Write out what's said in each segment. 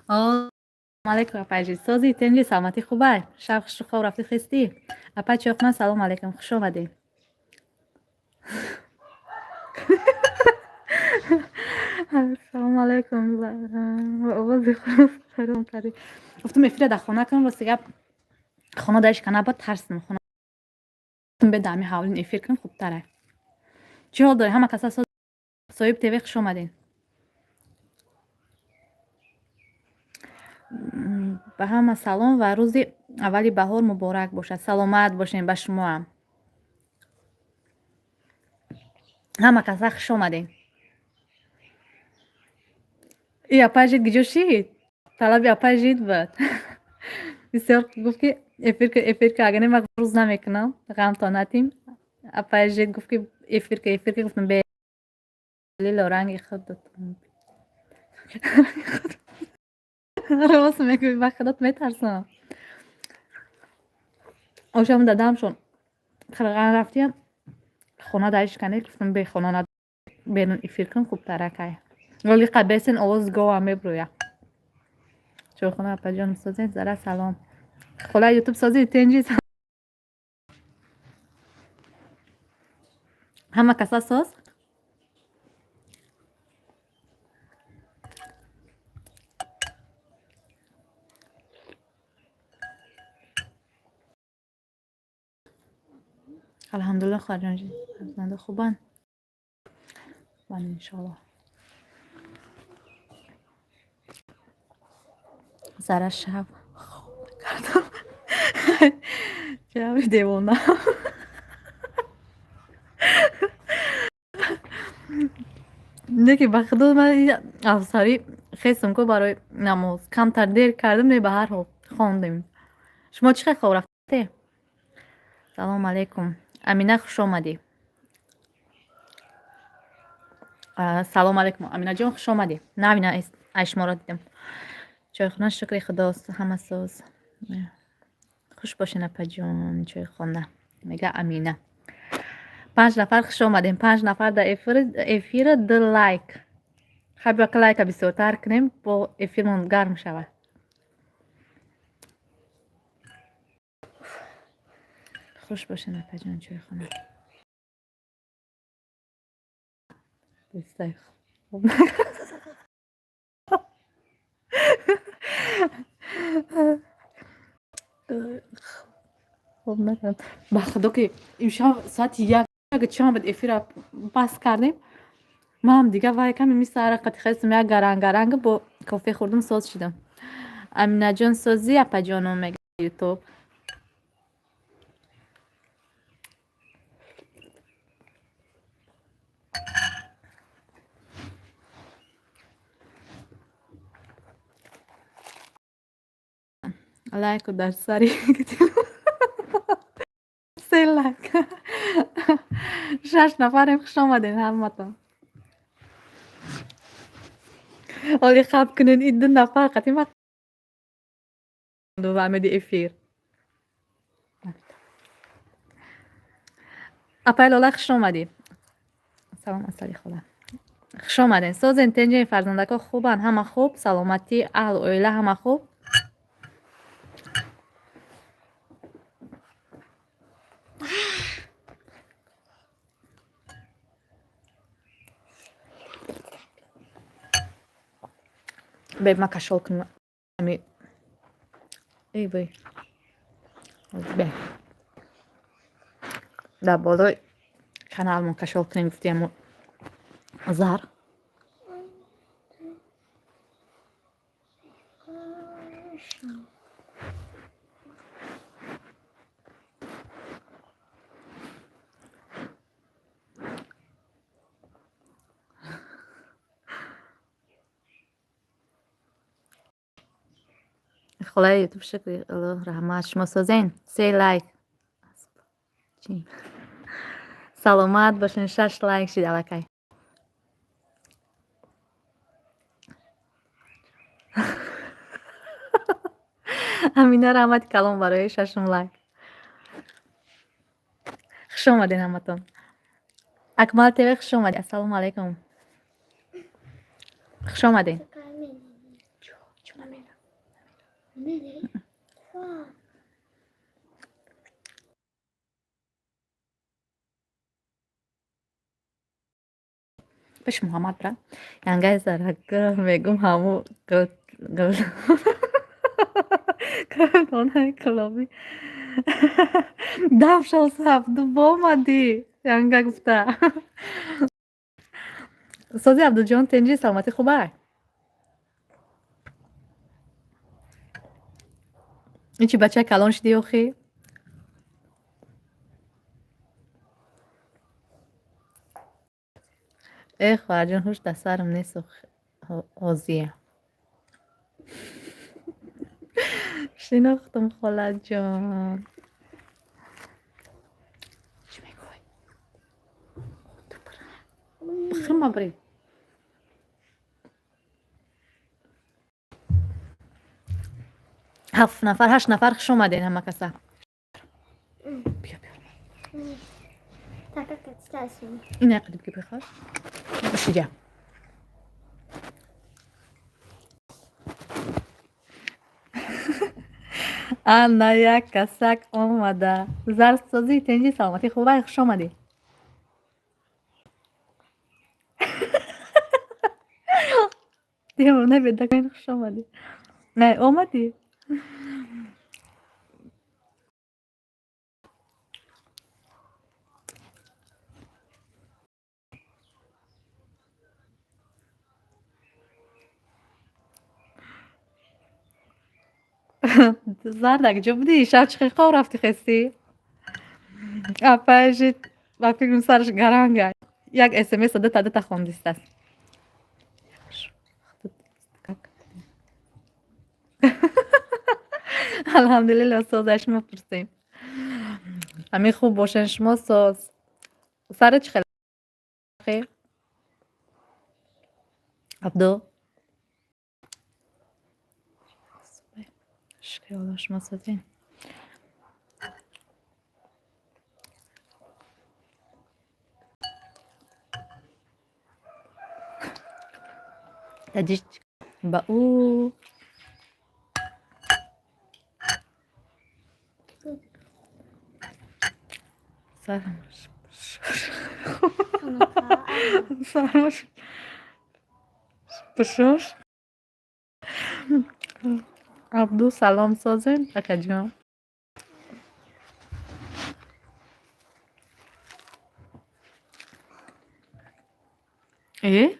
Алейкум, апайҷи, сози, тенҷи, саломатӣ хубай? Шаб хушу хоб рафтӣ, хестӣ? Апай Чоқман, салом алейкум, хуш омадӣ. Салом алейкум. Овози хурус кардӣ. Гуфтум, эфира дар хона кунам. Рости гап, хона дариш кана бад тарсидам. Хона бе дар ҳами ҳавлин эфир кунам, хубтара. Чӣ ҳол дорӣ, ҳама каса? Соҳиб ТВ, хуш омадед. Ба ҳама салом ва рӯзи аввали баҳор муборак бошад. Саломат бошем, ба шумоам. Ҳама каса хуш омадед. И апай жид гиҷо шид? Талаби апай жид буд бисёр. Гуфт, ки эфир ка, эфир ка, агар не, ман рӯз намекунам, ғамтон натим. Апай жид гуфт, ки эфир ка, эфир ка. Гуфтам, бе лило ранги худатон рост мегӯӣ, ба худот метарсам. Ошам дадамшон қирған рафтиям, хона дариш кане. Гуфтам, бе хона берун эфир кун, хубтаракай. Вале қабесен овоз говам мебурӯя. Чойхона, апаҷон, созед? Зара, салом. Хола Ютуб, созӣ, тенҷи, ҳама каса соз? Алҳамдулилла, хоҳарҷон, фарзанда хубанд? Хубанд, иншоалло. Зара, шаб хоб накардам, ҷаври девона. Не ки, ба худо, ман афсарӣ хестам ку, барои намоз камтар дер кардам. Не, ба ҳар ҳол хондем. Шумо чӣ хел хоб рафте? Салому алейкум, Амина, хуш омадӣ. Салому алейкум, Аминаҷон, хуш омадӣ. На, Амина, ай шуморо дидам. Чойхона, шукри худост, ҳама соз. Хуш бошен, апаҷон, чойхона, мега Амина. Панҷ нафар хуш омадем, панҷ нафар дар эфира, ду лайк. Хай, бака лайка бисёртар кунем, бо эфирмон гарм шавад. Хуш бошен, апаҷон, чойхона. Бистай хоб. Хоб накардам, ба худо, ки имшаб соати як чанд буд, эфира бас кардем. Манам дига вай ками мисли арақати хестам, як гаранг гаранг бо кофе хӯрдум, соз шидам. Аминаҷон, созӣ, апаҷоном, мега Ютуб. Лайку дар сари се лайк. Шаш нафарем, хуш омадем ҳаматон. Оли хаб кунед, ин ду нафар қатӣ ма вамеди эфир. Апай Лола, хуш омадӣ. Салом, Асали хола, хуш омадем. Созен, тенҷен, фарзандако хубанд? Ҳама хуб, саломатӣ, аҳлу оила ҳама хуб? Бе, ма кашол кунам. Ами эй вой, бе, дар болои каналмон кашол кунем, гуфтиаму зар. Холаи Ютуб, шукри Аллоҳ, раҳмат. Шумо созен? Се лайк. Саломат бошен, шаш лайк шид аллакай. Амина, раҳмати калон барои шашум лайк. Хуш омаден ҳаматон. Акмал ТВ, хуш омадед. Ассалому алайкум, хуш омадед. Пеши Муҳаммад бира. Янгаи зарагул мегум, ҳаму гулдонаи кулобӣ дам шав. Абду, боомадӣ, янга гуфта. Сози, Абдуҷон, тинҷӣ, саломатӣ хубай? Ин чи бача калон шудӣ охӣ? Э, хоҳарҷон, ҳуш дар сарам нест ҳозия. Шинохтум, холаҷон. Чӣ мегӯй? Бихӯрма, бирӣ. Ҳафт нафар, ҳашт нафар, хуш омадед ҳама каса. Биё, биё. Так, как это? Ин яқадиб ки бихор. Шиҷа. Ана як касак омада. Зарсозӣ, тинҷӣ, саломатӣ хубай? Хуш омадӣ. Девона бедакан, хуш омадӣ. Не омадӣ? Зардак, ҷо будӣ? Шаб чӣ хел хоб рафтӣ, хестӣ? Апаи ба фикрам, сараш гаранга. Як смс дута дута хондистааст. Как? Алҳамдулилла, соз, аз шумо пурсем. Ҳамин хуб бошен шумо, соз. Сари чӣ хел? Абдо? Шукри Аллоҳ, шумо созед? Таҷик ба ӯ сармаш пушош. Абду, салом, созем, акаҷон? Э,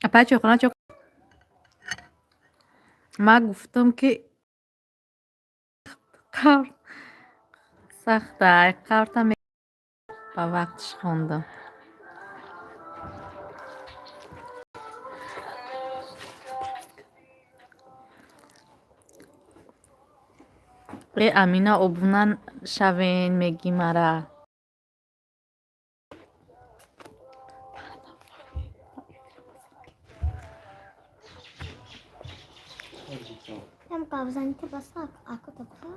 апай, чойхона чо ман гуфтам, ки қавр сахта, қаврта ба вақтиш хондам. Э, Амина, обуна шавен мегӣ мара. Там кавзаните басак, ако така.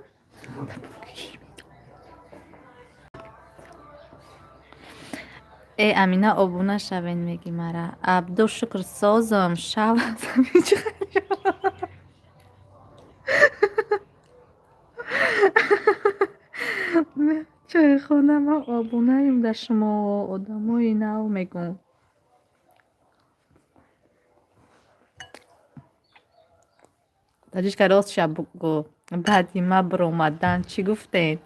Э, Амина, обуна шавен мегӣ мара. Абду, шукр, созам. Шав. Чойхона, ман обунаем дар шумо, одамои нав мегӯм. Таҷичка, рост ша бугӯ, баъди ма биромадан чӣ гуфтем?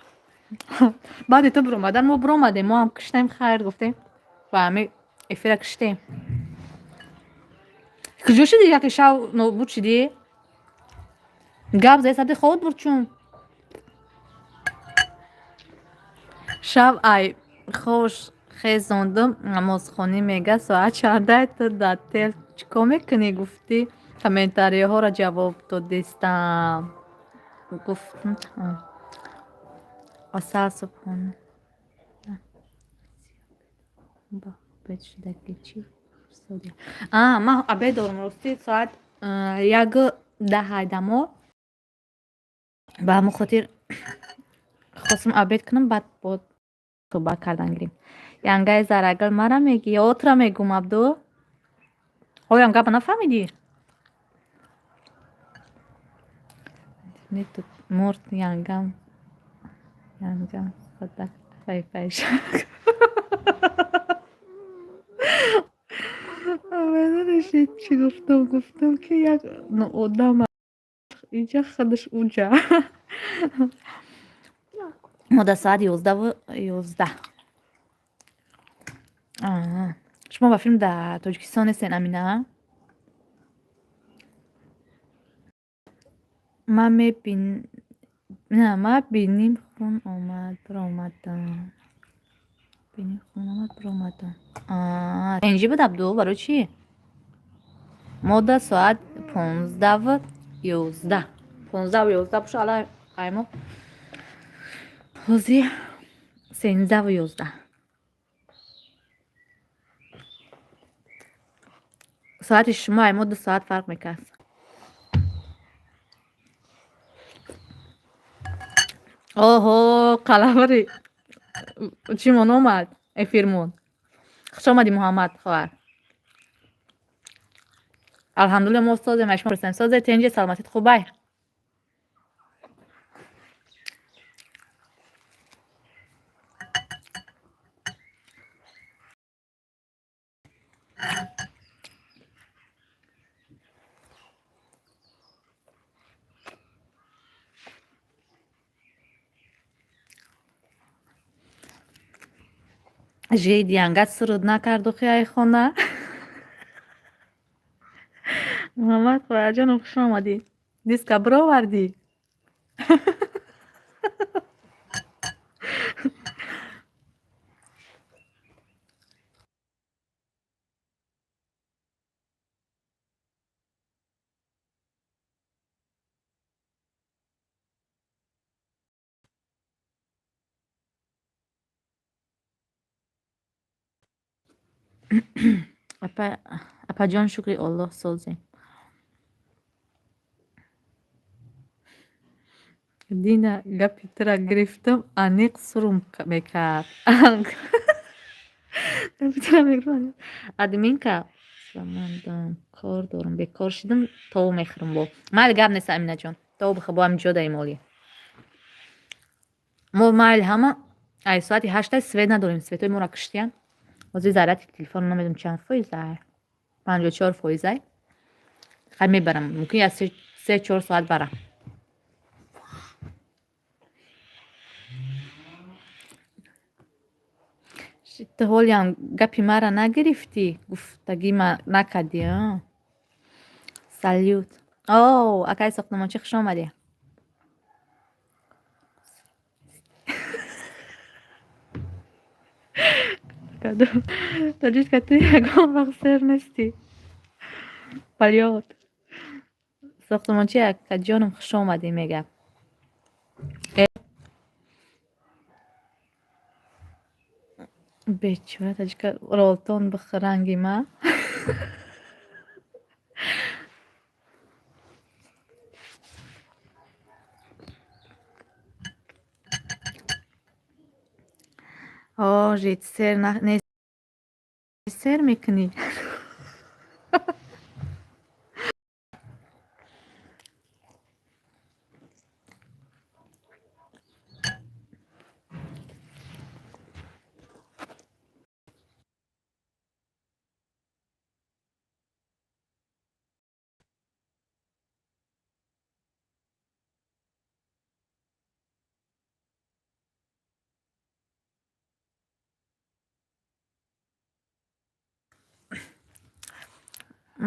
Баъди ту биромадан мо биромадем, мо ҳам киштем, хайр гуфтем ва ҳами эфира киштем. Куҷо шудӣ, яке шав нобуд шудӣ? Гап заи сабди хобот бурд, чун шав ай хош хезондум, намозхонӣ мега, соат чандай, ту дар тел чӣ кор мекунӣ? Гуфтӣ, комментариҳоро ҷавоб додистам. Гуфтам, асал субҳон обед шудаги чӣ? Ман обед дорам, ростӣ, соат 1:10 айдамо. Ба ҳамон хотир хостам обед кунам, баъд бо суҳбат кардан гирем. Янгаи зарагул мара мегӣ ё отра мегӯм, Абду? Оям гапа нафаҳмидӣ? Мурд янгам, янгам садак. Пай-пай. Медониши чӣ гуфтам? Гуфтам, ки як одам инҷа, худаш уҷа. Мо дар соати 11:11. Шумо ба филм дар Тоҷикистон нестен, Амина? Ман мебин, на, ман биним хун омад, биромадам. Биним хун омад, биромадам. Инҷи буд, Абду, барои чӣ? Мо дар соат 15:11. 15:11 боша, ала аймо ҳозир 13:11. Соати шумо ай мо 2 соат фарқ мекард. Оҳо, қаламари чимон омад, эфирмон. Хуш омадӣ, Муҳаммад хоҳар. Алҳамдулилла, мо созем, ай шумо пурсем. Созе, тенҷи, саломатит хубай? Жеди ангат суруд накардухи ай хона? Муҳаммад хоҳарҷоном, хуш омадӣ. Диска бировардӣ? Апаҷон, шукри Оллоҳ, созем. Дина гапи тура гирифтам, аниқ сурум мекард. Админка мандам, кор дорам, бекор шидам, тов мехӯрам бо. Майли, гап нест, Аминаҷон. Тов бихӯр, бо ҳамин ҷо даем олӣ. Мо майли ҳама ай соати 8 свет надорем, светҳои моро киштиянд. Ҳозир заряди телефон намедонам чанд фоизай. 54 фоизай. Хай, мебарам, мумкин як 3-4 соат барам. Ту ҳолиам гапи маро нагирифтӣ, гуфтагӣ накардӣ, а? Салют. О, акаи сохтмончӣ, хуш омадӣ. Тоҷичка, ту ягон вақт сер нестӣ. Полёт. Сохтмончӣ акаҷоном, хуш омадӣ, мега. Бечора таҷика, ролтон бихӯр ранги ма. О, жит, сер не, сер мекунӣ?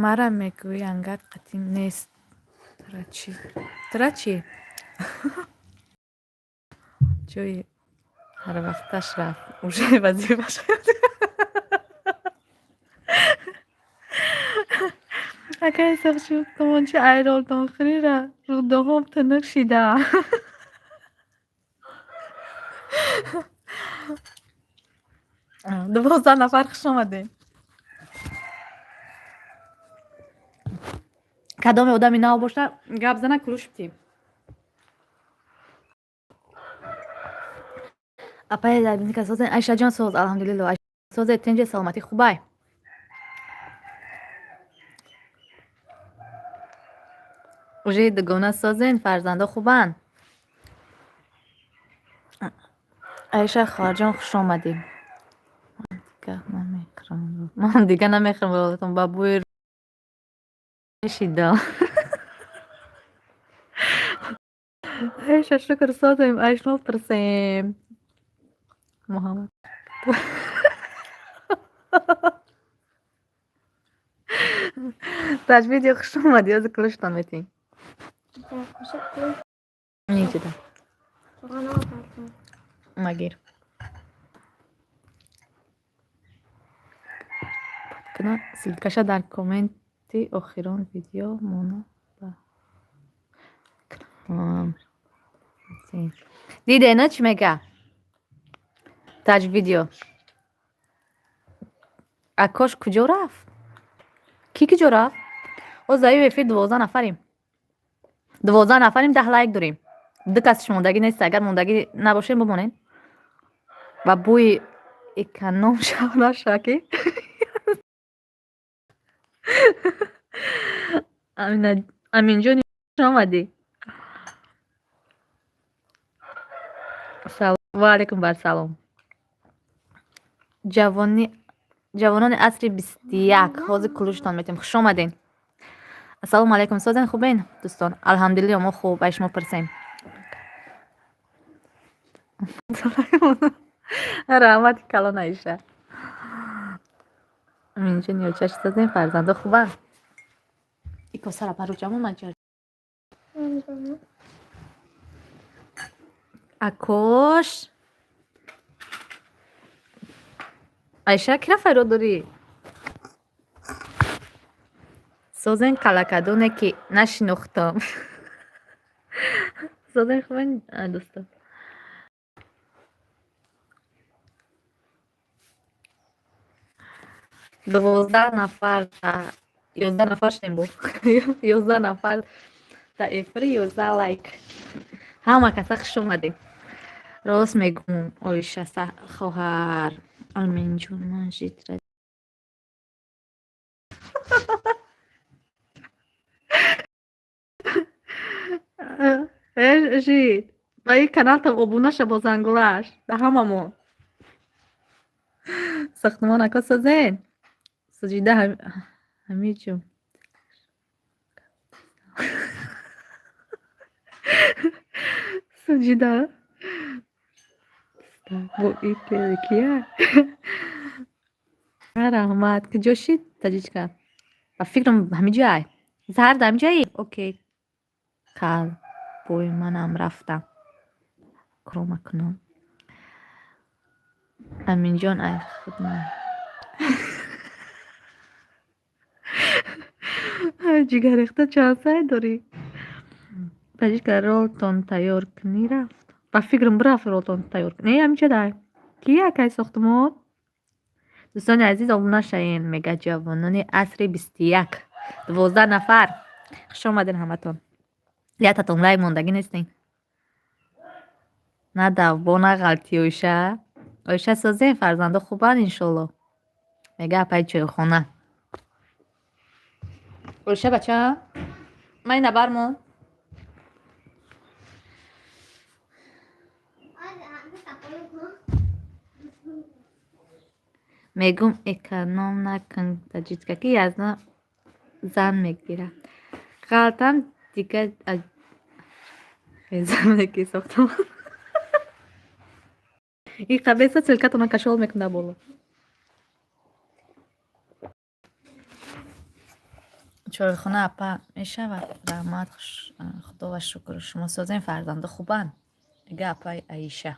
Мара мегӯӣ, ангат қатъӣ нест. Тура чӣ? Тура чӣ? Ҷои ҳарвақташ рафт. Уже вазифаш. Акаи сохтмончӣ, ай ролтонхӯрира рӯдаҳом тунук шида. 12 нафар, хуш омадед. Кадоме одами нав боша, гап зана, куруш битем. Апаи Зарбиника, созен? Айшаҷон, соз, алҳамдулилло. Созе, тинҷи, саломатӣ хубай? Уже дугона созен, фарзандо хубанд? Аиша хоҳарҷон, хуш омадӣ. Ман дига намехӯрам, ролатон ба бӯи шидам. Аиша, шукр, созем, айшмо пурсем. Муҳаммад. Таҷвидиё, хуш омадӣ, ҳозир кулуштон метиҳем. Ниҷида. Магир. Кана ссылкаша дар комменти охирон видео мона. Диде, на чӣ мега? Таҷ видео. Акош куҷо рафт? Кӣ куҷо рафт? Оз дар эфир 12 нафарем. 12 нафарем, 10 лайк дорем. Ду касш мондагӣ нест, агар мондагӣ набошем, бимонед. Ба бӯи эконом шав наша ки. Аминҷон, омадӣ. Ва алайкум барсалом. Ҷавонони асри 21, ҳозир кулуштон метем. Хуш омаден. Ассалому алайкум, созен, хубен, дӯстон? Алҳамдулилло, мо хуб, ай шумо пурсем. Раҳмати калон, Аиша. Аминҷон, ёчаш созен, фарзандо хубанд? И косара паручам омад. Акош. Айша, кира файрод дорӣ? Созен, калакадоне ки нашинохтам. Созен, хубен, дӯстон? 12 нафар, 11 нафар шудем бо. 11 нафар дар эфири, 11 лайк. Ҳама каса хуш омадед. Рост мегӯм, Оиша хоҳар. Аминҷон, ман житра. Жит. Ба ин каналтам обуна ша бо зангулаш. Да ҳамамон. Сохтмон ака, созен? Саҷида ҳамиҷон. Саҷида. Бо кия? Раҳмат. Куҷо шид таҷичка? Ба фикрам, ҳамиҷоай. Заҳар дар ҳамиҷои? Окей. Кал бой манам рафтам. Крома кунам. Аминҷон, ай худман. Ҷигаррехта чанд сай дорӣ? Таҷичка ролтон тайёр кунӣ рафт. Ба фикрам, бирафт ролтон тайёр кунӣ. Не, ҳамиҷа дай. Ки акай сохтмон? Дӯстони азиз, обуна шавед, мега ҷавонони асри 21. 12 нафар. Хуш омадед ҳаматон. Яктатон лайк мондагӣ нестен. На давбо, на ғалтӣ, Оиша. Оиша, созем, фарзандо хубанд, иншолло. Мега апаи чойхона. Оиша бача, ман ина бармон. Мегум, эконом накун, таҷичка, ки язна зан мегирад. Ғалтам дига хезам ки сохтам. И қабеса ссылкатона кашол мекунда боло. Чойхона апа мешавад? Раҳмат, худо шукр. Шумо созем, фарзандо хубанд? Мега апаи Аиша.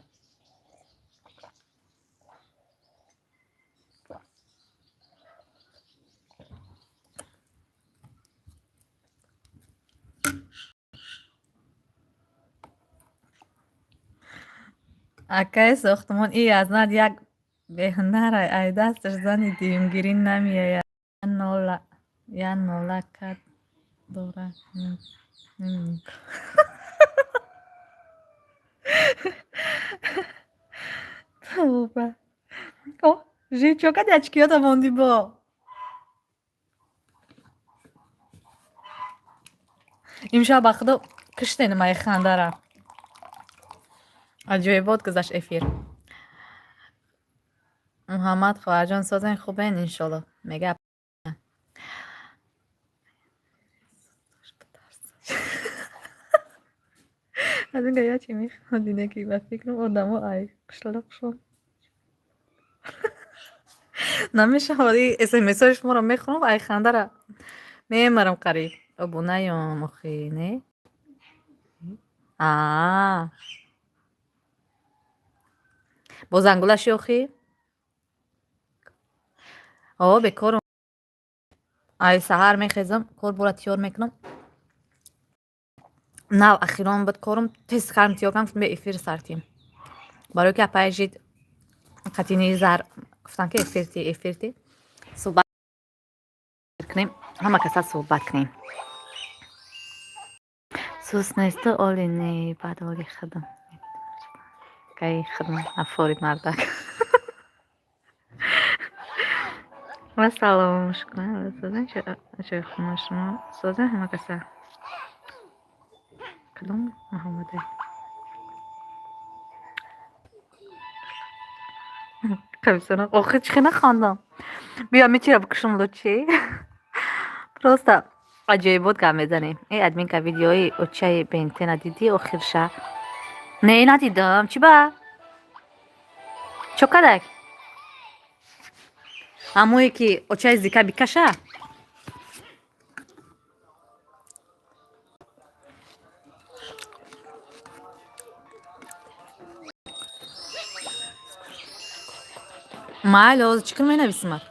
Акаи сохтмон, и азнад як беҳунарай, ай дасташ зани дуюмгирӣ намеояд. Я нола кард дорад. Тавба. О, жи чо кади очкиёта монди бо? Имшаб ба худо киштен май хандара. Аҷоибот гузашт эфир. Муҳаммад хоҳарҷон, созен, хубен, иншолло, мега. Аз ин га чӣ мехоҳад, ки ба фикрам одамо ай қишлоқшон намешавад. Смсҳои шуморо мехонам, ай хандара мемарам, қариб обунаём. Охи не, бо зангулаши охи о бекорам. Ай саҳар мехезам, кор бора тиёр мекунам. Нав ахирон буд корум, тез карм, тиёр кардам, гуфтам, бе эфир сартим, барое ки апаи жид қатини зар гуфтам, ки эфирти, эфирти суҳбат кунем, ҳама каса суҳбат кунем. Сус несту, оли не, баъд оли худам каи худам афори мардак. Ва салом, шукран, шумо шумо созен, ҳама каса. Кадом Муҳаммаде? Қабисона охи чӣ нахондам? Биё, мечира бикушам лучи. Просто аҷоибот гап мезанем. Э, админка, видеои очаи бентена дидӣ охирша? Не, надидам. Чӣ ба чо кардак? Ҳамое ки очаи зика бикаша. Майли, ҳозир чӣ кун менависимад?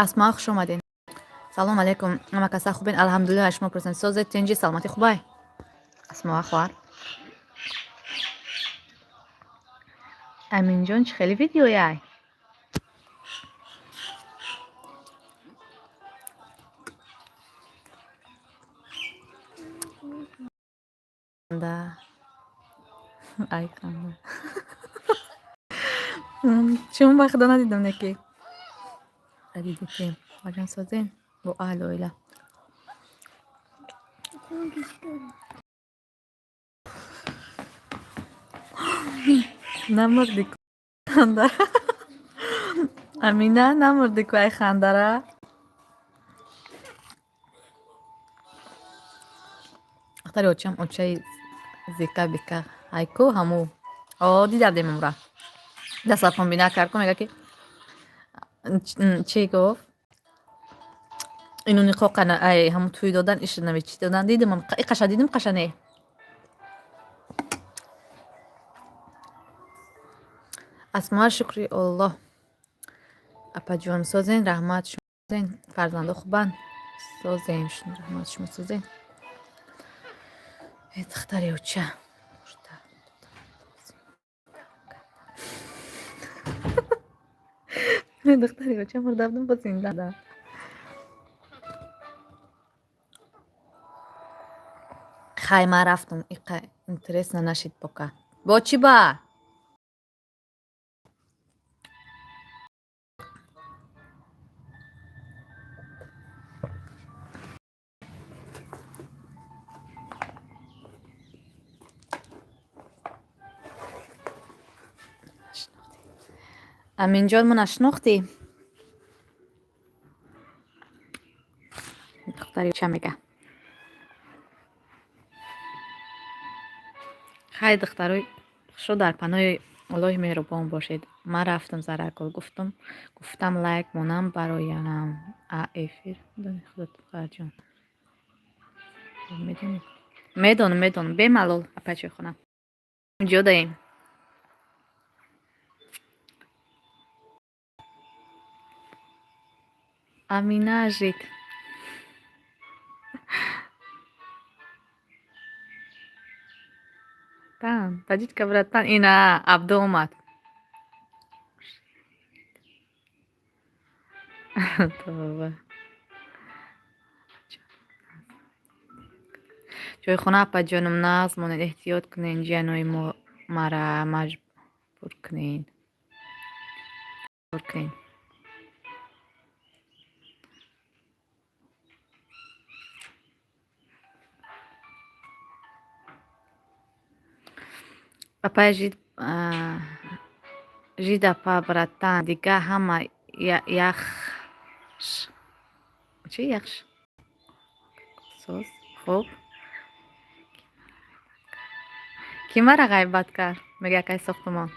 Асмоа, хуш омадед. Салом алейкум, ҳама каса хубен? Алҳамдулилла, шумо пурсанд, созед, тинҷи, саломатӣ хубай, Асмоа хоҳар? Аминҷон, чӣ хеле видеояй? Да, ай ханда чун ба худо надидам, неки надидӣ. Хоҳарҷон, созен бо аҳлу оила? Намурди ханда, Амина, намурди ку ай хандара. Ахтари очам очаи зика бика айку ҳаму о дидардем, умра дастархон бина кард ку, мега ки чӣ гуфт, ину ниқоқа ай ҳаму тӯй додан, иш нави чӣ додан, дидам и қаша, дидим қаша не. Асмоа, шукри Оллоҳ, апаҷон, созен, раҳмат, шумо, фарзандо хубанд? Созем, раҳмат, шумо созен? Э, духтари оча. Духтари оча мурда будам, бо зинда. Хай, ман рафтам, иқа интересно нашид пока. Бо чӣ ба? Аминҷон, мо нашинохтӣ? Духтари ча мега? Хай, духтарои хушо, дар паноҳи Аллоҳи меҳрубон бошед. Ман рафтам, заракол гуфтам, гуфтам лайк монам бароям. А эфир худо, хоҳарҷон, медонӣ? Медонам, медонам, бемалол, апа чойхона ҷо даем. Амина жит. Тан, таҷичка, братан, ина Абду омад. Тавба. Чойхона, апаҷонам, нағз монед, эҳтиёт кунед, ҷианои мара маҷбур кунед. Кунед. Апай жид, апа, братан, дига ҳама яхш. Чи яхш? Соз, хуб. Кӣ мара ғайбат кард? Мега акай сохтумон.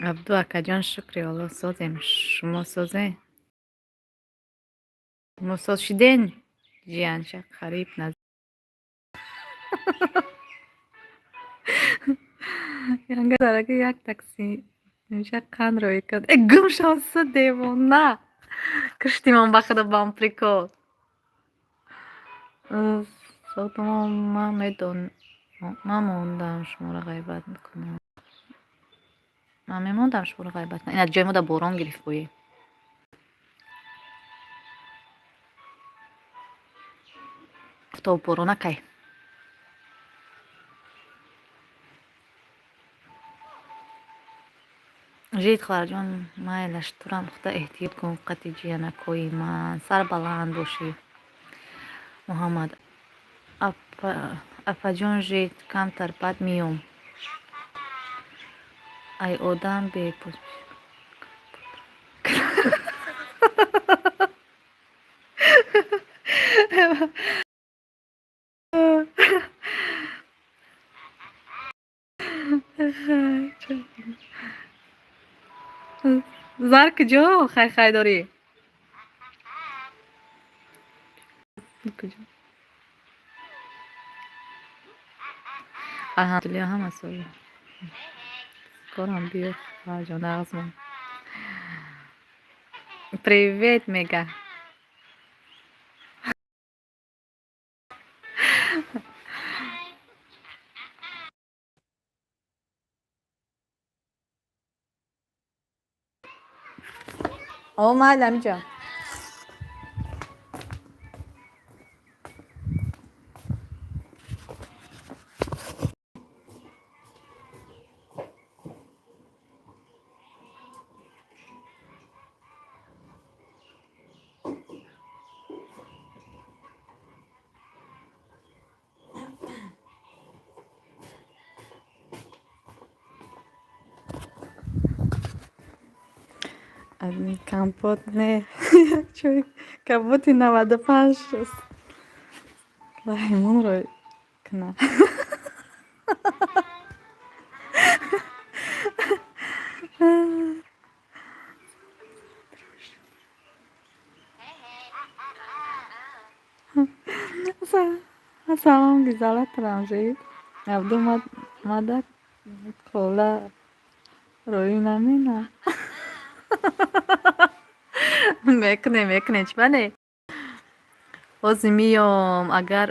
Абду акаҷон, шукри Аллоҳ, созем. Шумо созем? Шумо соз шиден? Ҷиянша қариб наз. Янга дараки як такси имша қанд рӯй кард. Э, гум шавса, девона. Киштимон ба худо бам прикол. Сохтумон, ман медон, ман мондам шуморо ғайбат кунам. Ман мемондам шуморо ғайбат кунам. Ина ҷои мо да борон гирифт бӯи. Офтоб борона кай? Жид, хоҳарҷон, майлаш, турам худо эҳтиёт кун, қати ҷиянакҳои ман сарбаланд бошӣ. Муҳаммад апаҷон, жид, камтар баъд миём. Ай одам бепос. Зар куҷо хайхай дорӣ? Куҷо? Алҳамдулиллоҳ, ҳама соз. Корам биё, хоҳарҷон, нағзмон. Привет, мега. О, майли, амиҷон. Компот не, як чой каботи 95 Раҳимонро кна. Салом, гизала Трамжид. Абду мада кола рӯй намена. Мекунем, мекунем, чӣ бале? Ҳозир миём, агар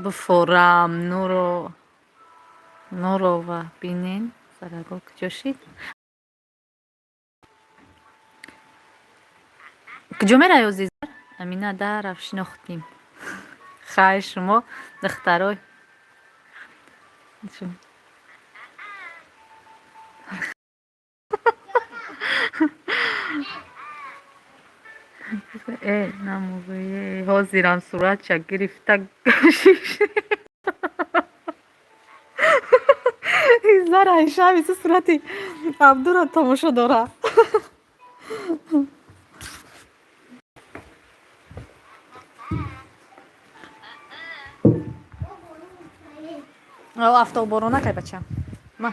буфорам нуро Нурова бинен. Зарагул куҷо шид? Куҷо меравӣ озизар? Амина дарафт, шинохтем. Хайр, шумо духтарой. Э, намугӯе, ҳозирам суратша гирифта. Зара шаби сурати Абдуро тамошо дора. Автоборона кай, бачам. Ма.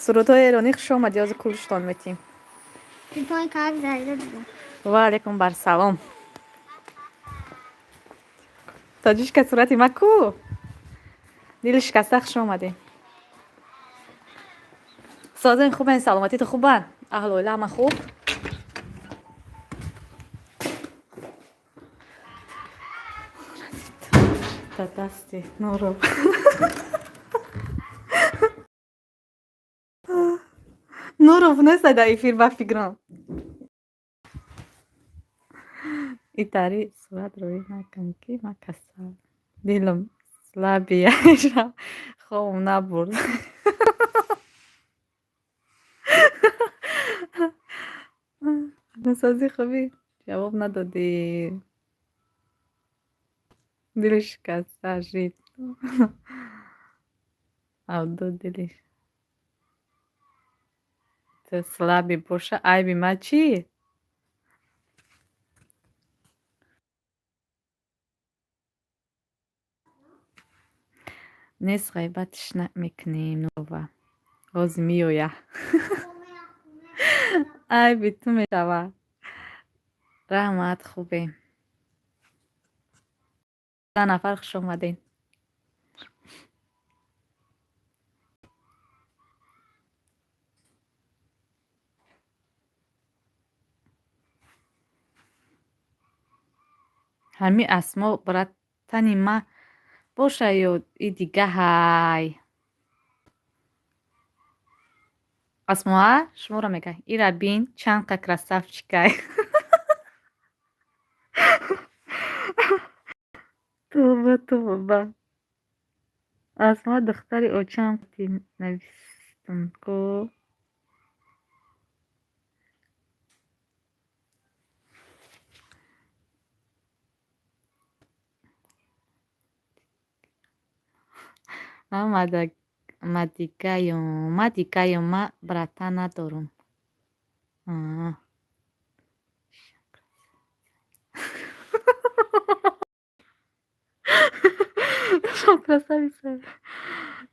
Сурудҳои эронӣ, хуш омадӣ, ҳозир кулиштон метим. Телефони калак зарда дидам. Ва алейкум барсалом. Тоҷишка, сурати ма ку? Дили шикаста, хуш омадӣ. Созен, хубен, саломатиту хубан? Аҳлу оила ҳама хуб? Та дасти Нуров. Нуров нест дар эфир, ба фикрам. Итари сурат рӯй накун, ки ма касал. Дилам слабый, хобам набурд. Насозӣ, хубӣ? Ҷавоб надодӣ. Дили шикаста жид. Авдо дилиш. Ту слабый боша, айби ма чӣ? Нест, ғайбатш мекунем, Нурова. Ҳозир меоя. Айби ту мешава. Раҳмат, хубем. 10 нафар, хуш омадед. Ҳамин Асмо братани ма боша ё и дигаҳай? Асмоа, шуморо мегӯяд. Ира бин, чанд қа красавчикай. Тавба, тавба. Асмо духтари очам навистум ку. Ма дигаём, ма дигаём, ма братан надорум. Красавица.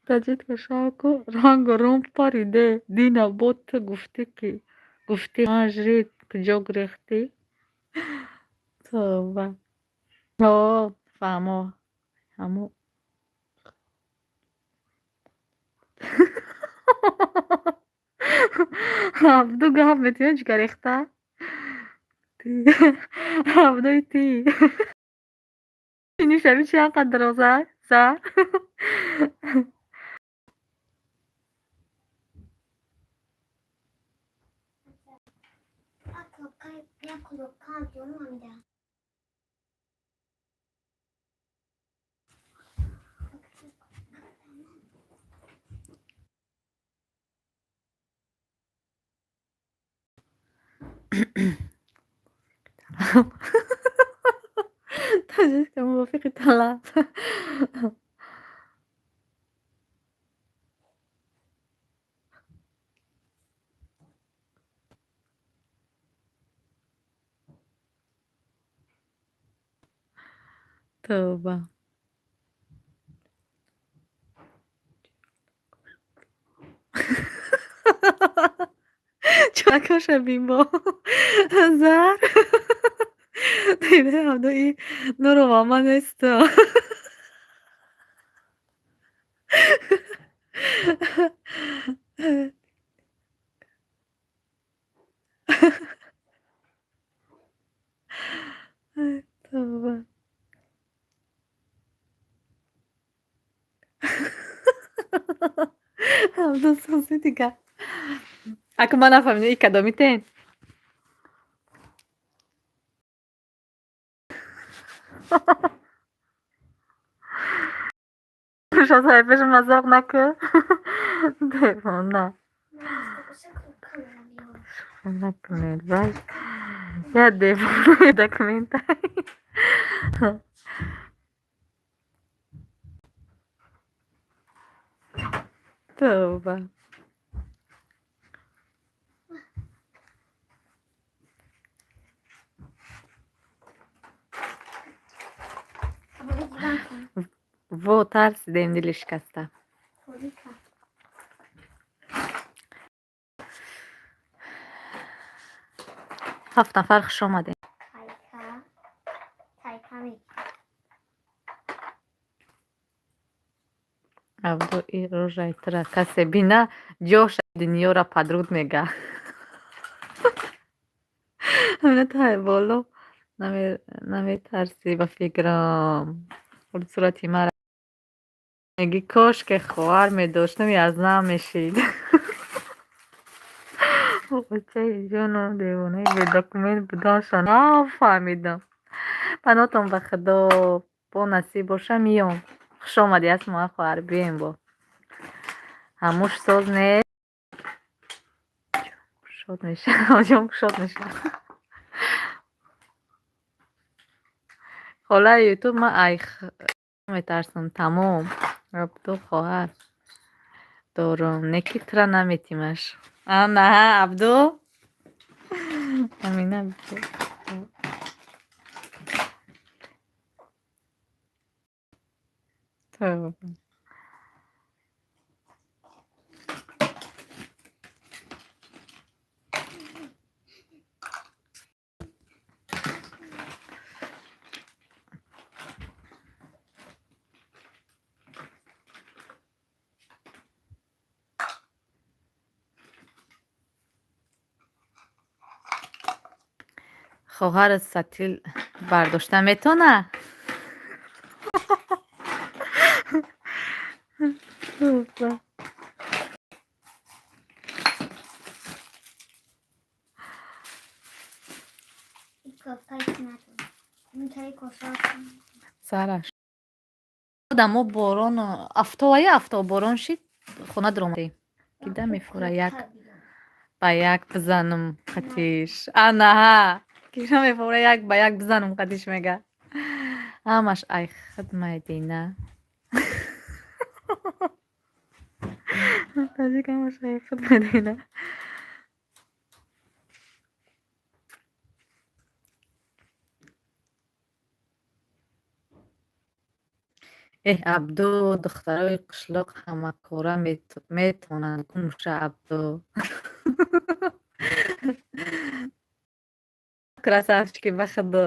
Таҷитка шавку рангу рум париде. Дина, бо ту гуфтӣ, ки гуфтӣ мажрид, куҷо гурехтӣ? Тавба. О, фаҳмо. Ҳамо Абду гап метиҳад, ҷигаррехта. Абдои ти. Инишави чи ҳаққат дароза? За. Як кнопка ҷон. Таҷика мувофиқи талаб. Тавба. Чакоша бимбо. Зар. Дида, Абдои Нурова ма нестам. Тавба. Абдо сози дига. Аку ман нафаҳмидам, и кадомитен? Шо, мазоқ накун. Девона. Накунед, баш. Я девона документай. Тавба. Во, тарсидем, дили шикаста. Ҳафт нафар, хуш омадем. Абдо, и рожаи тура касе бина, ҷоша дунёра падруд мега. Ҳамина тай боло наметарсӣ, ба фикрам. Сурати мара меги, кошке хоҳар медоштам, язнам мешид. Очаи ҷоном, девонаи бедокумент буданша нафаҳмидам. Панотон ба Худо, бо насиб боша, миём. Хуш омадӣ, Асмоа хоҳар, биёем бо. Ҳамуш соз нест. Шод мешавам, ҷон шод мешавам. Холаи ютуб, ман ай метарсам, тамом. Абду, хоҳар дорум, не ки тура наметимаш. Анаҳа, Абду. Амина. Тавба. Хоҳарат сатил бардошта метавона? Сараш. Одамо борон афтовая, афтов борон шид, хона дуромадем. Кида мефура як ба як бизанам қатиш. Анаҳа. Кида мефура як ба як бизанам қатиш, мега. Ҳамаш ай хидмайдина. Таҷик ҳамаш ай хидмайдина. Эҳ, Абду, духтарои қишлоқ ҳамакора метавонанд, гумша, Абду. Красавчики, ба худо.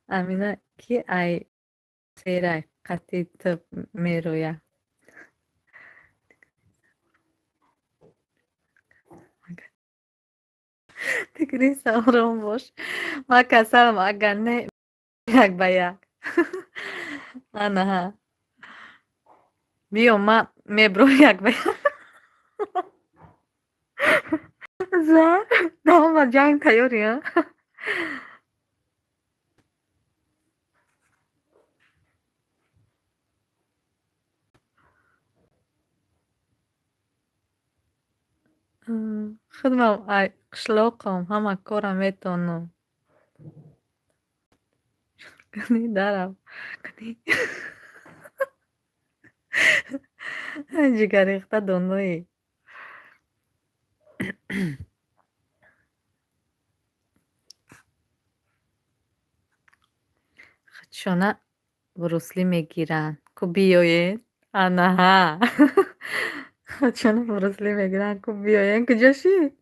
Амина, ки ай серай қати ту мероя? Тигриса, ором бош. Ман касалам, агар не, як ба як. Анаҳа. Биё, ман мебром як ба як. Зар, дома ҷанг тайёрӣ, а? Худмам ай қишлоқам, ҳама кора метавонам. Кани дарав. Кани. Ҷигаррехта доноӣ. Худшона брусли мегиранд. Ку биёед. Анаҳа. Худшона брусли мегиранд. Ку биёед. Куҷо шид?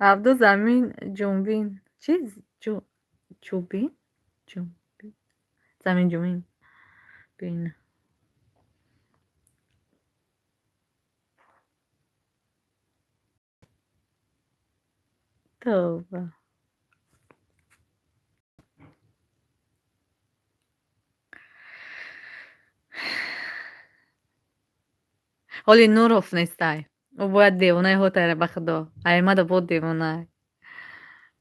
Абду, замин ҷунбин. Чи? Чӯбин? Ҷунбин. Замин ҷумин. Бин. Тавба. Ҳоли Нуров нестай. Ӯ бояд девонаи ҳотайра, ба худо. Аймада бод девонай.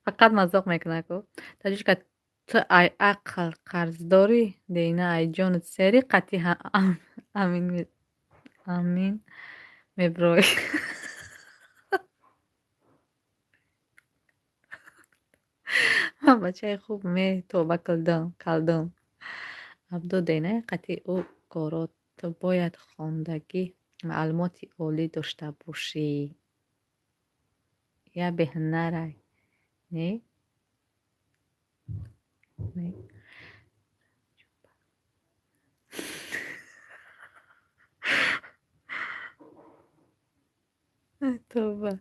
Фақат мазоқ мекунад ку. Таҷичка, ту ай ақл қарздорӣ, дина ай ҷону сери қати амин меброӣ. Ман бачаи хуб ме тоба калдам. Абду, динаи қати ӯ коро ту бояд хондагӣ, маълумоти олӣ дошта бошӣ. Я беҳунарай. Не? Не? Тавба.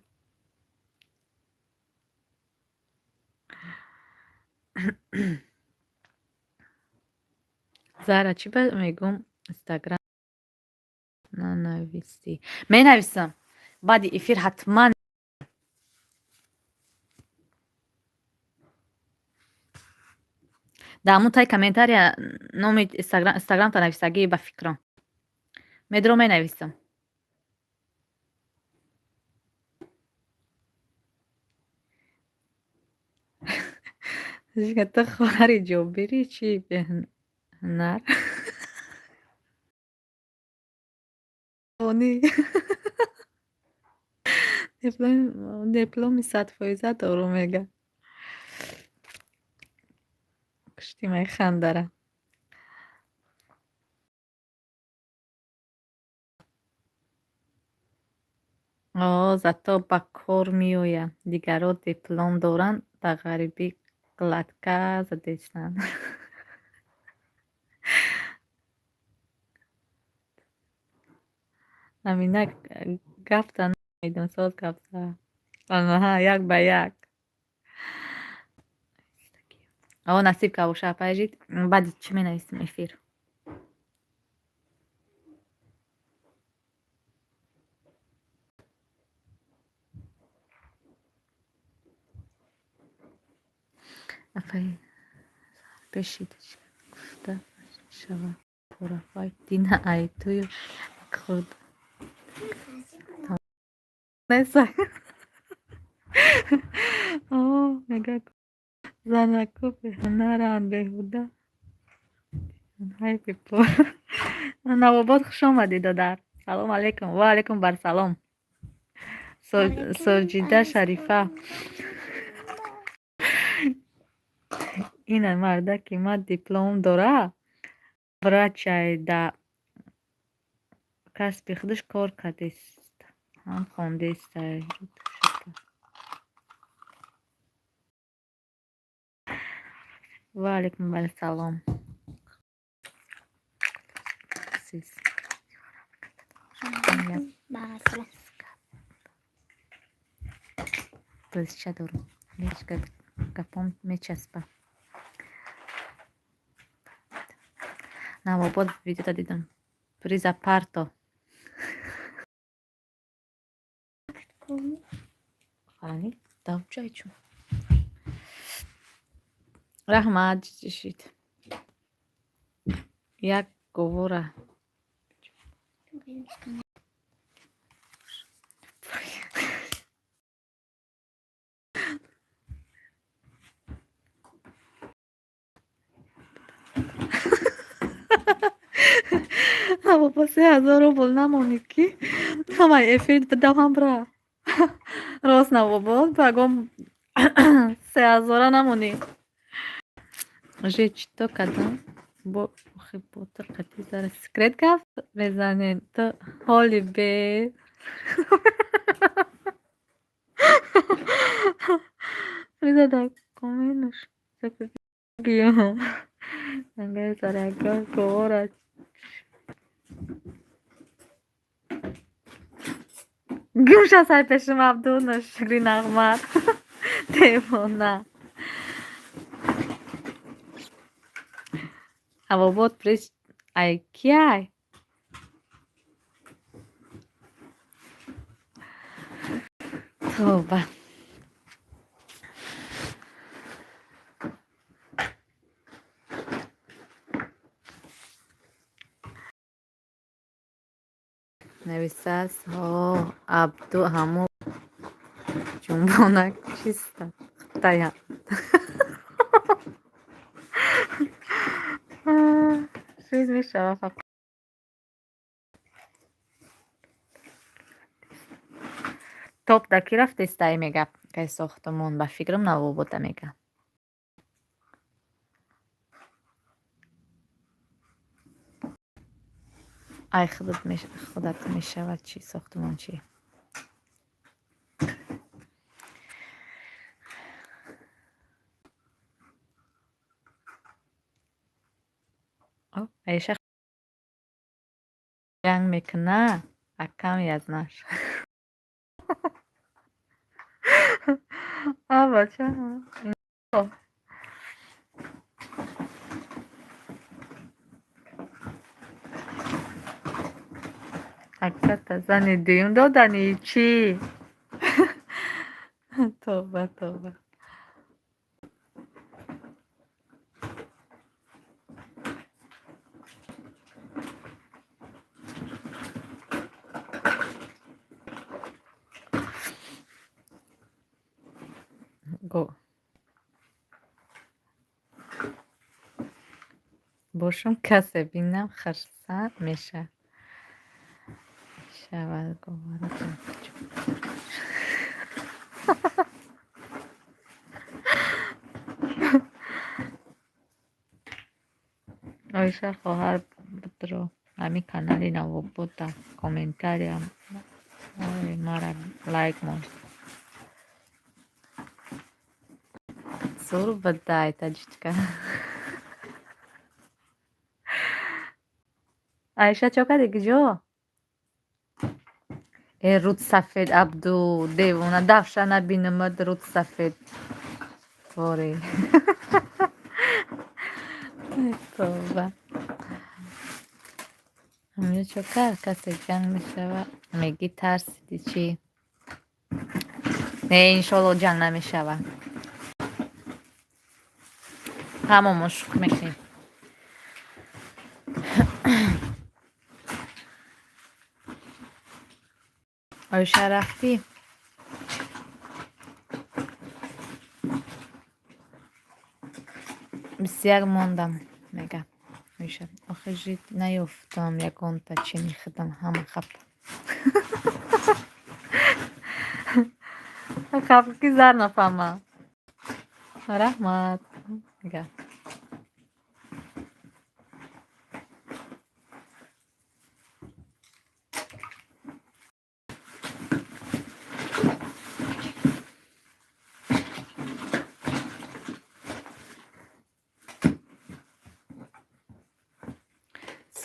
Зара, чӣ ба мегӯм, инстаграм нанависӣ? Менависам. Баъди эфир ҳатман. Дар ҳамун таи комментария номи инстаграмта нависагӣ, ба фикрам. Медро менависам. Ту хоҳари Ҷобирӣ, чӣ беҳунар? Они дипломи 100% дорум, мега. Куштимай хандара. О, зато ба кор меояд. Дигарҳо диплом доранд, ба ғарибӣ глотка задестанд. Амина гапта намедон, соз гап зад. Аҳа, як ба як. О, насиб ка боша, апайжид. Баъди чӣ менависем эфир? Апай пешид гуфта шавад порафай дина ай тую худ неса. О, мега занаку беҳунаранд, беҳуда. Ҳайфи пор. Навобод, хуш омадӣ, додар. Салом алейкум. Ва алейкум барсалом. Соҷида Шарифа. Ина мардаки ма диплом дора, врачай, да касби худаш кор кардест, ҳам хондестай. Ва алейкум вассалом. Сиз. Ба салом. Бозича дорум. Ҳеҷ гапом мечаспа. Навобод видеота дидам. Приза парто. Фалани давчай чун. Раҳмат, ҷишид. Як говора. Бобо, 3000 рубл намонид, ки ҳамаи эфир бидавам бира. Рост, Навобод, пагом 3000-а намонӣ. Уже чито кардам бо охи ботир қати зара секрет гап мезанен ту ҳоли бе призада коменуш гиём зарага говора. Гӯша сай пешим, Абду ношукри нағмат девона. Навобод приз ай кияй? Тавба. Нависааст, ҳо, Абду ҳамо ҷунбонак чиста худтая. Чиз мешава фақат. Топ да ки рафтестай, мега кай сохтумон, ба фикрам, Навобода мега. Ай худат мешавад чӣ сохтумон чӣ? Аиша ҷанг мекуна, акам язнаш. А бача. Аката зани дуюм додани чӣ? Тавба, тавба. Го. Бошум касе бинам хурсанд мешавад. Шавад говора. Оиша хоҳар будро ҳамин канали навобода комментариям мара лайк мон. Зур бадай, таҷичка. Айша, чо кардӣ, куҷо? Э, руд сафед, Абду девона, дафша набинамад, руд сафед. Воре. Тоба. Ҳаминҷо чо кард? Касе ҷанг мешава? Мегӣ тарсиди чӣ? Не, иншолло ҷанг намешава. Ҳамамон шукр мекунем. Оиша, рафтӣ? 21 мондам, мега Оиша. Охир жид наёфтам ягонта чини худам ҳама хап. Хап ки зар нафаҳмам. Раҳмат. Мега.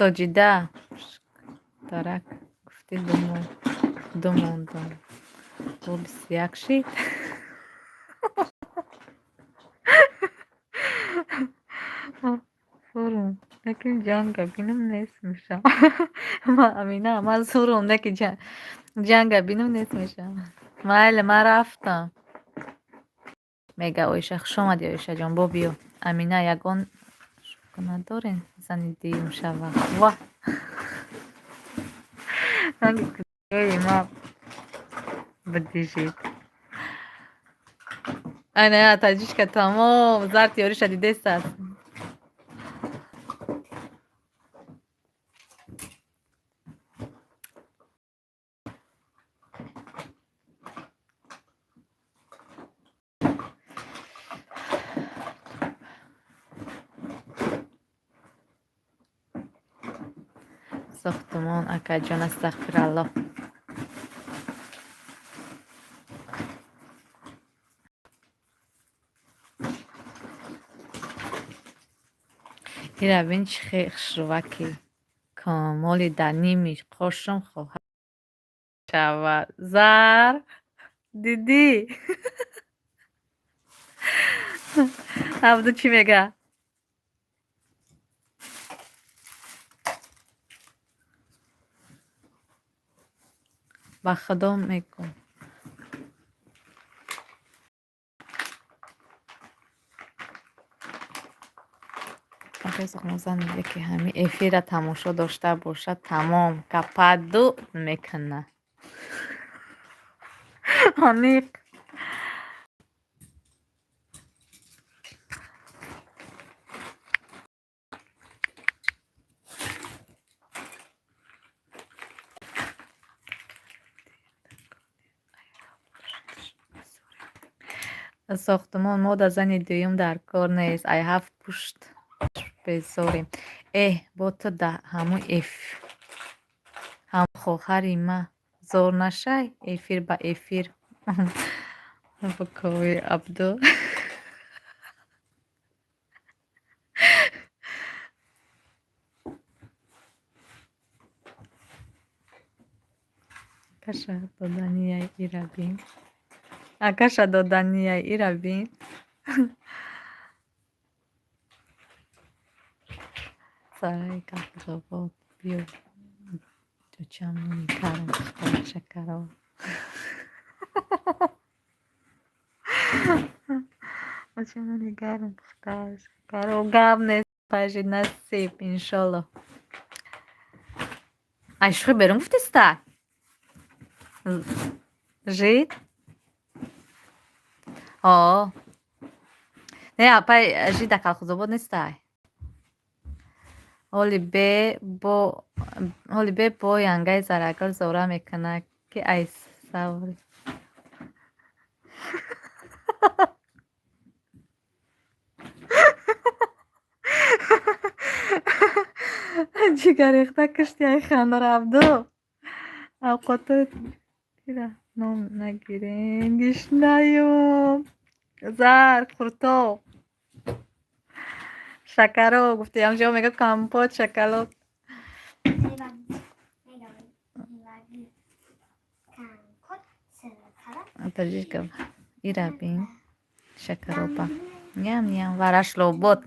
Соҷида, тарак гуфтӣ, ду мондам. Бо 21 шид. Зурум, лекин ҷанга бинам нест мешавам. Амина, ман зурум, лекин ҷанга бинам нест мешавам. Майли, ман рафтам. Мега Оиша, хуш омадӣ, Оишаҷон, бо биё. Амина, ягон шӯхӣ надорем, зани дуюм шава. Ва! Ранги куҷои ма бидижид. Ана, таҷичка тамом, зард ёриша дидестааст. Сохтумон, акаҷон, астағфираллоҳ. Ира бин, чӣ хушрӯваки камоли дар ними қошум хоҳад шавад. Зар дидӣ? Абду чӣ мега? Ба худо мегӯм. Зан ки ҳамин эфирра тамошо дошта бошад, тамом кападу мекуна. Аниқ. Сохтумон мода зани дуюм дар кор нест. Ай ҳафт пушт безорем. Эҳ, бо ту да ҳамун хоҳари ма зор нашай, эфир ба эфир бикови, Абду. Акаша доданияй ира бин. Акаша доданияй ира бин. Сараи Калхозобод биё, чочам нони карм пухта шакаро. Очам нони гарм пухта шакаро. Гап нест, пажи насиб, иншолло. Ай шӯхӣ берун гуфтиста? Жид? О. Не, апай жид дар Калхозобод нестай. Ҳоли бе бо янгаи зарагул зора мекунад, ки ай саври. Ҷигаррехта кишти ай хандара, Абду. Авқотои ном нагирем, гишнаём. Зар, қуртоб. Шакаро гуфти, ҳамҷо мега компот, шоколад. Таҷика ира бин, шакаропа. Ням ням варашлобод.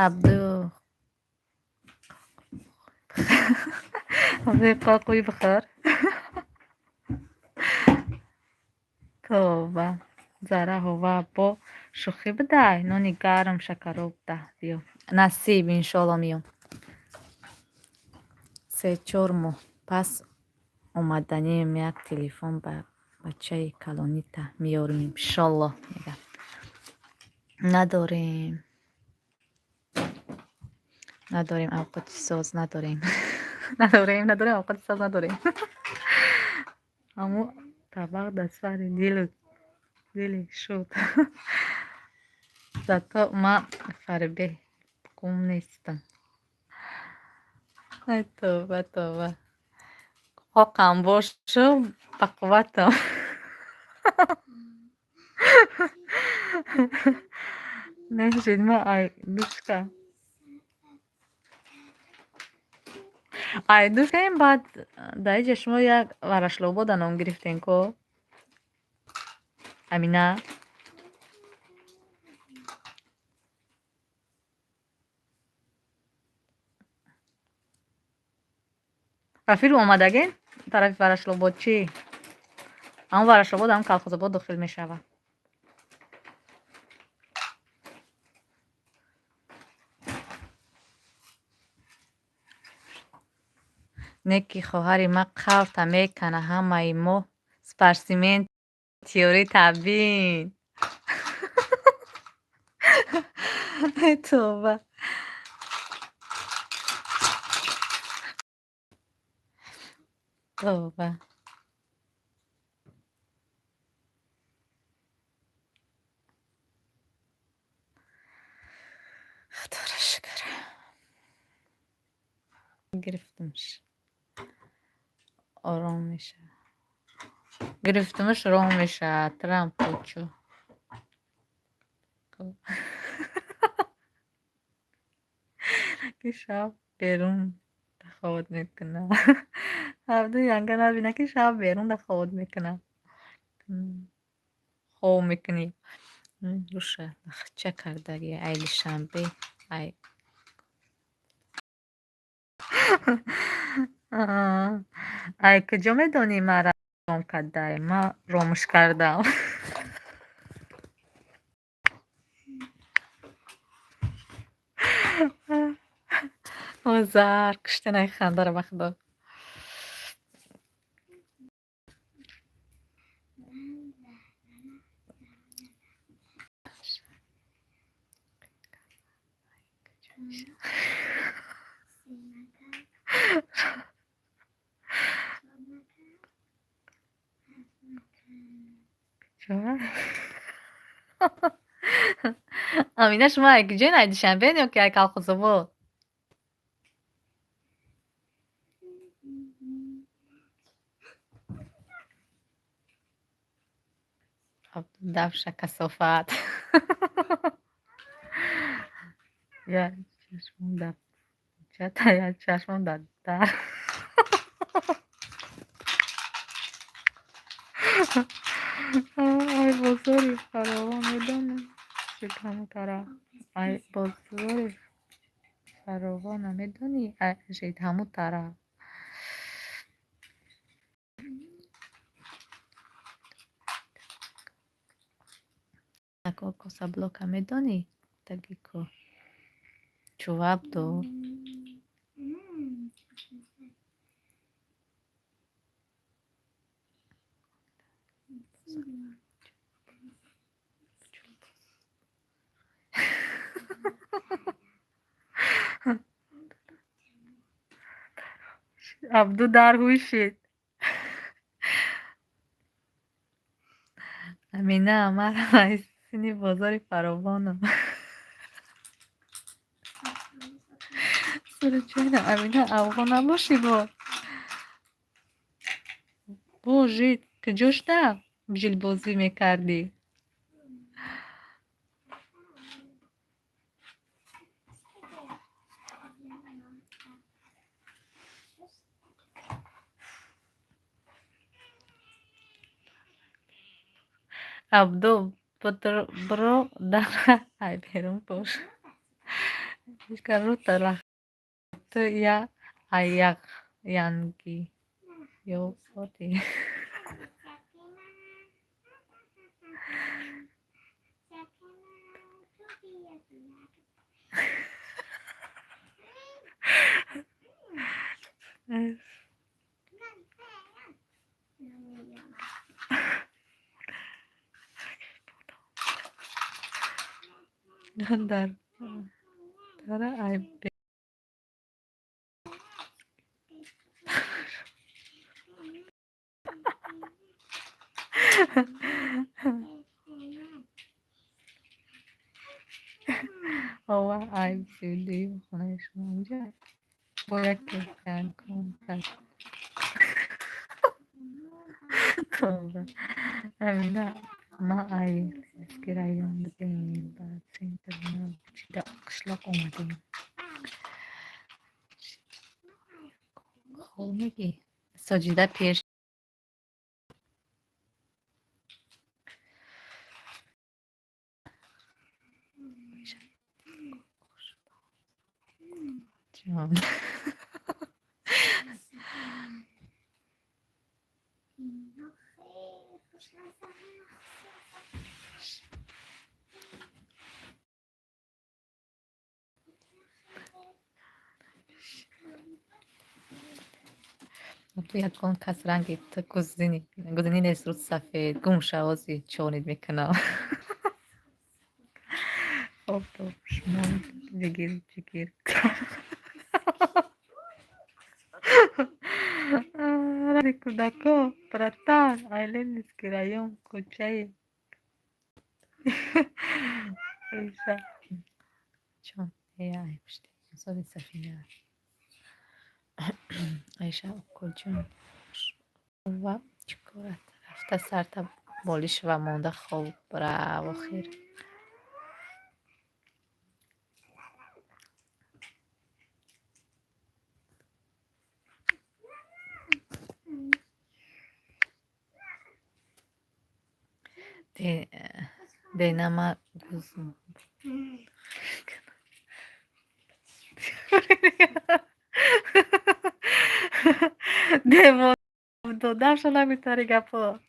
Абду қоқуй бихӯр. Тоба. Зара ҳова бо шӯхӣ бидай, нони гарм шакароб да биё. Насиб, иншоалло миём. 3-4 моҳ пас омаданием, як телефон ба бачаи калонита меёрем, иншолло, мега. Надорем. Надорем авқоти соз, надорем. Надорем, надорем авқоти соз, надорем. Аммо табақ дар сари дилу дили шуд. Зато ман фарбеҳ гум нестам. Ай тоба, тоба. Ҳоқам бошу, бақувватам. Нешид ма ай душка. Ай душкаем, баъд дар иҷа шумо як варашлобода ном гирифтем ко? Амина? Рафиру омадагем тарафи Варашлобод чӣ? Ҳамон Варашлобод ҳам Калхозобод дохил мешавад. Не ки хоҳари ман қаврта мекана, ҳамаи мо спортсмен тиёри табин. Ай тоба. Тоба. Худоро шукр. Гирифтумш. Ором мешавад. Гирифтумш, ром мешавад. Трампочо. Ки шаб берун даховат мекунад. Абду янга набина, ки шаб берун даховат мекунад. Хов мекунӣ. Руша нахча кардаги ай Душанбе, ай ай куҷо медонӣ мара ром кардай? Ман ромуш кардам. Озар куштанаи хандара, ба худо. Амина, шумо ай куҷоен? Ай Душанбеен ё ки ай Калхозобод? Абдудавша касофат. Як чашмам дар чата, як чашмам дар дар. Ай бозори фаровон медонӣ шид ҳаму тараф. Ай бозори фаровона медонӣ шид ҳаму тараф. Ако косаблока медонӣ? Таги ко. Чӯ, Абду? Абду дар ҳушид. Амина, ман ай сини бозори фаровонам. Случайно Амина афғон набошӣ бо? Божи, куҷо шуда жилбозӣ мекардӣ? Абду, биро дара ай берун бош. Рута рахты я аяқ янги ёбоди. Дар дара ай ова ай сюди хонаи шумо унҷа бо яке кун кард. Амина, ма ай Ленинский район будем, ба центр чида қишлоқ омадем. Хоб мегӣ? Соҷида пеш. Ҷон. Ту ягон кас ранги ту гузини гузини нест, рӯз сафед гум шавози чонид мекунам. Хоб, шумо бигир, бигир. Ради кӯдако, братан, ай Ленинский район, кӯчаи Иша. Чон, ай пушти соли сафина. Айша уколҷон ва чӣ корат? Рафта сарта болиш ва монда хоб браво хир. Денама гуз Девон додаша намитари гапо.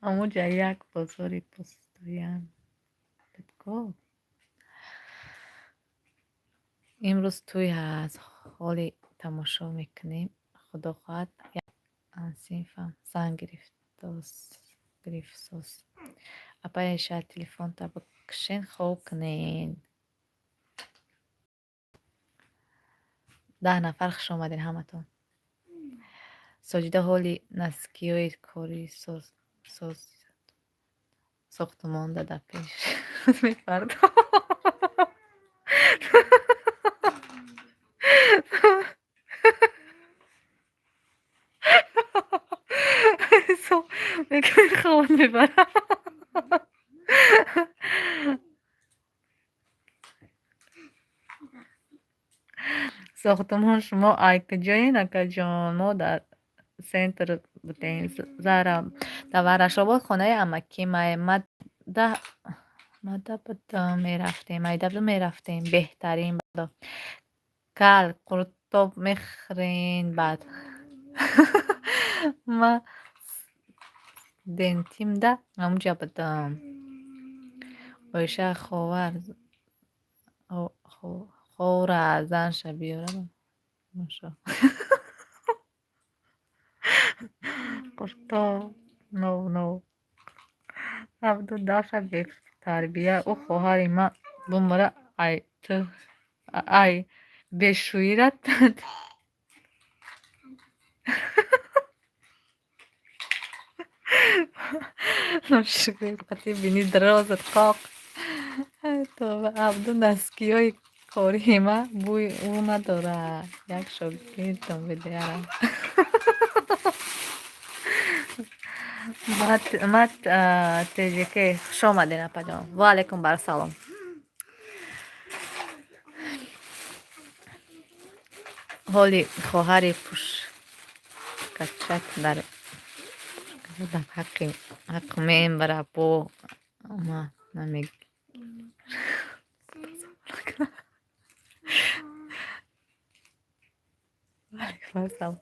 Амуҷа як бозори постоян буд-ку. Имрӯз тӯй ҳаст, ҳоли тамошо мекунем. Худо хоҳад, як ансинфам зан гирифтсоз. Апай Айша, телефонта бикушен, хоб кунен. 10 нафар, хуш омадед ҳаматон. Соҷида ҳоли носкиҳои кори соз сохтумонда дар пеш мепардо. Мегӯяд, хоб мебарам. Сохтумон шумо ай куҷоен, акаҷон? Мо дар центр будем. Зара дар Варашобод хонаи амакӣ мада будам, мерафтем, майда будам, мерафтем. Беҳтарин бадо. Кал қуртоб мехӯрен баъд. Ма дентимда ҳамунҷа будам. Оиша ховар ховра занша биёра. Машо. Қуртоб нов нов. Абду даша бетарбия, ӯ хоҳари ман бумра ай ту ай бешӯират. Бини дарозат қоқ. Тоба, Абду носкиҳои Хорима бӯи ӯ надорад. Як шогирдам бидиҳам. Мат ТЖК, хуш омадед, апаҷон. Ва алайкум барсалом. Ҳоли хоҳари пушкачак дар ҳаққи ҳақ мебара, бо ма намег. Ва алайкум ассалом.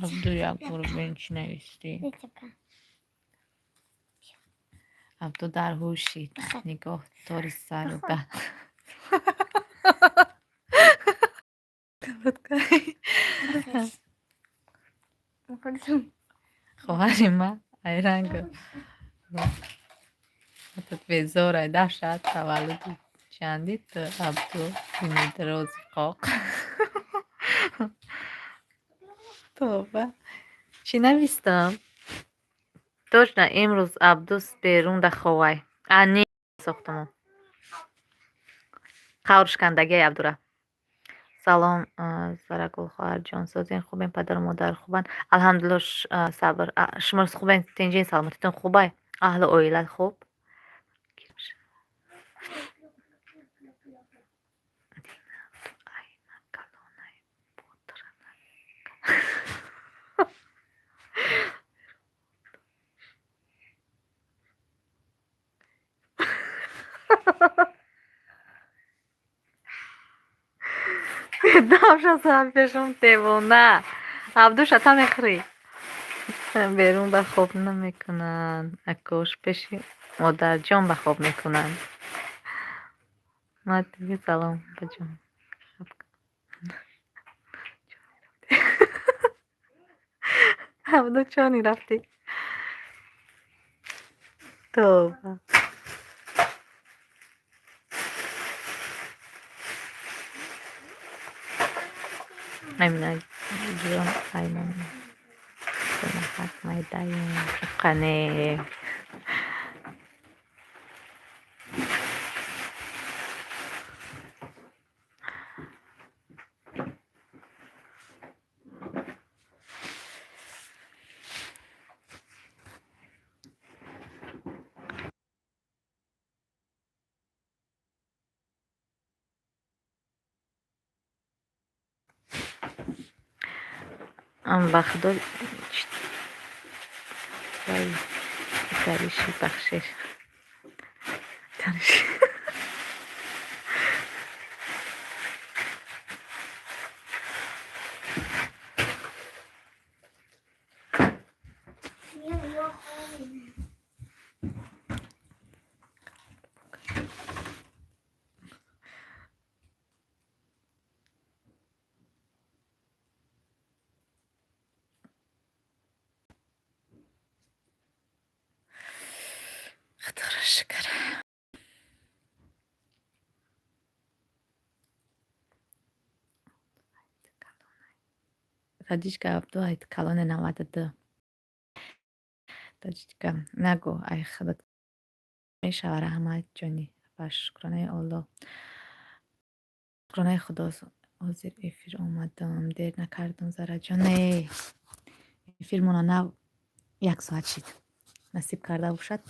Абду, як бор бин, чӣ навистӣ. Абду дар ҳуши нигоҳ дори сару да. Хоҳари ма айранг безорай даҳшат. Таваллуди чанди ту, Абду? Бинидрози қоқ. Тоба. Чӣ навистам? Точно, имрӯз Абдус берун да ховай. А не, сохтамон. Қавршкандагиай Абдура. Салом, Зарагул хоҳарҷон, созен, хубем, падару модар хубанд? Алҳамдулилло, сабр. Шумо хубен, тинҷин, саломатитон хубай? Аҳлу оила хуб? Дамша пешум девона. Абдуша, та мехӯрӣ? Берун ба хоб намекунанд. Акош пеши модарҷон ба хоб мекунанд. Матиги, салом, апаҷон. Абду, чони рафтӣ? Тоба. Аминаҷон, аймон ҳақ майдаем чуқане. Ба худо, читариши бахшиш. Худоро шукр. Хадичка, Абду айт калоне 92. Таҷичка, нагӯ, ай худат мешава. Раҳмат, ҷони, ба шукронаи Аллоҳ. Шукронаи Худо, ҳозир эфир омадам. Дер накардам, Зараҷон? Не. Эфирмона нав як соат шид. Насиб карда бошад,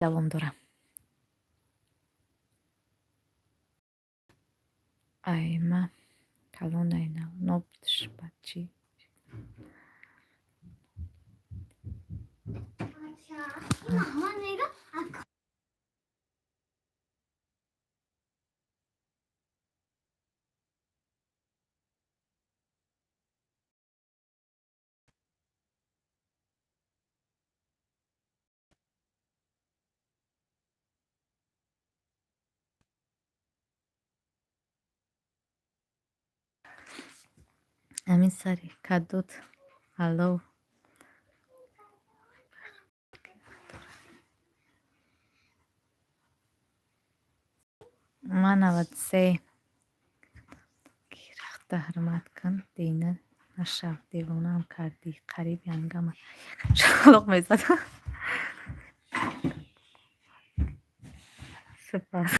давом дорам. Айма калонай нобдш ба чӣ? Ҳамин сари кадуд алов. Ман 93. Худта ҳурмат кун, дина нашав, девонаам кардӣ, қариб янгама шалоқ мезад. Сипас.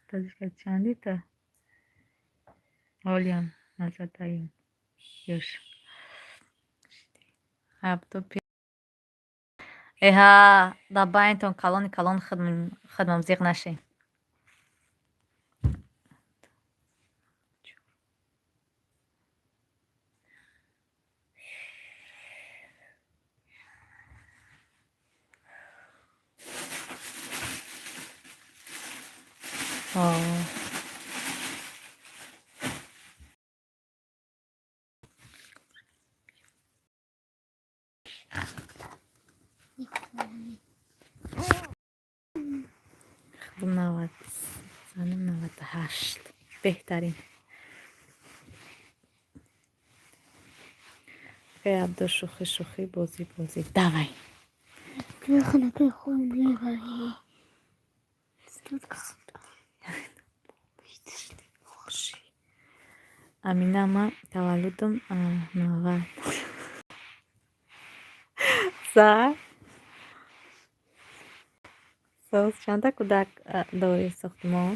Таҷика чандита? Ҳолиам назадаем. Ёш. Абду эҳа, дар байнтон калони калон хидмам зиқ нашед. 98. Беҳтарин. Акай Абдо, шӯхӣ шӯхӣ, бозӣ бозӣ. Давай. Амина, ман таваллудам 90. Зар? Соз, чанда кӯдак дорӣ, сохтмон?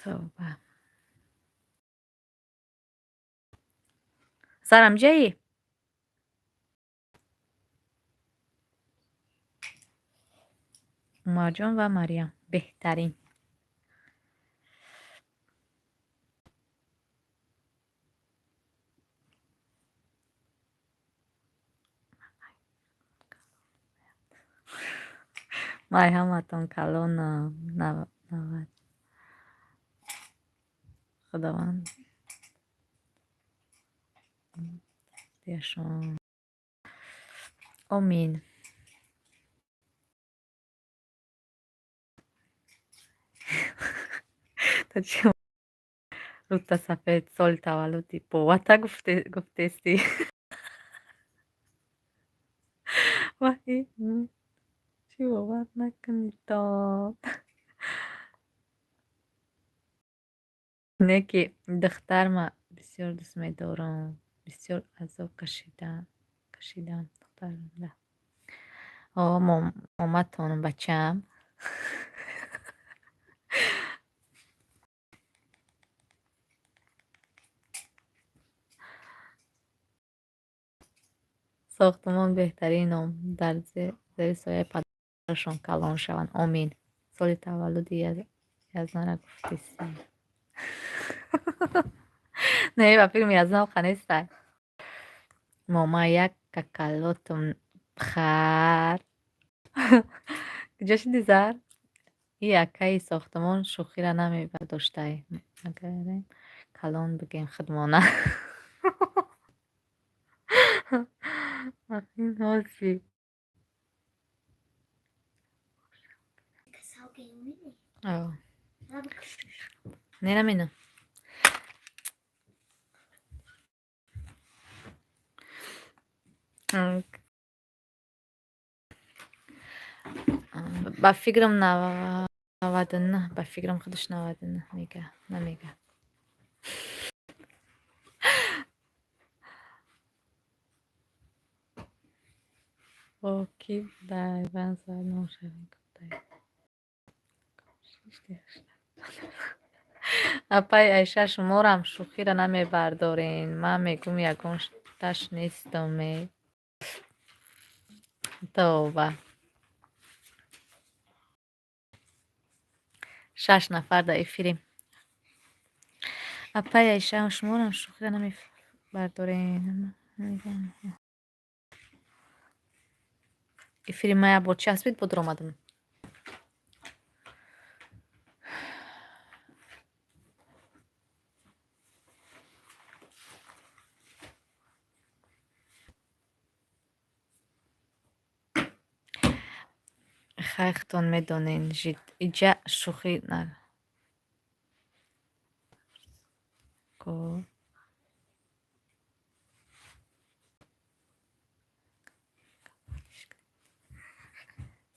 Тавба. Зар, ҳамҷаӣ? Умарҷон ва Марьям беҳтарин. Май ҳаматон калонам, 90. Худованд диашон. Омин. То чӣ рӯта сафед, соли таваллуди бовата гуфтестӣ? Ваҳи, чӣ бовар накунитон. Не ки духтарма бисёр дӯст медорам, бисёр азоб кашидам духтарамда. О, моматонам, бачаам. Сохтмон беҳтаринам, дар зери сояи падарашон калон шаванд. Омин. Соли таваллуди Язнара гуфтесӣ? Не, ба фикрам Язна оқа нестай. Мома як какалотум хар. Куҷо шуди, Зар? И акаи сохтмон шӯхиро намебардоштай. Агарем калон бигем худмона. Охин ҳози. Не, намена. Ба фикрам 99, ба фикрам худаш 99 мега, намега. Бо кӣ дар соат ношавем гуфтай. Апаи Айша, шуморам шӯхиро намебардорен. Ман мегӯм ягон таш нестам е. Тавба. Шаш нафар дар эфирем. Апаи Айша, шуморам шӯхиро намебардорен. Эфири ман як бор часпид, бо дуромадам. Хай, худтон медонен, жид иҷа шӯхӣ на.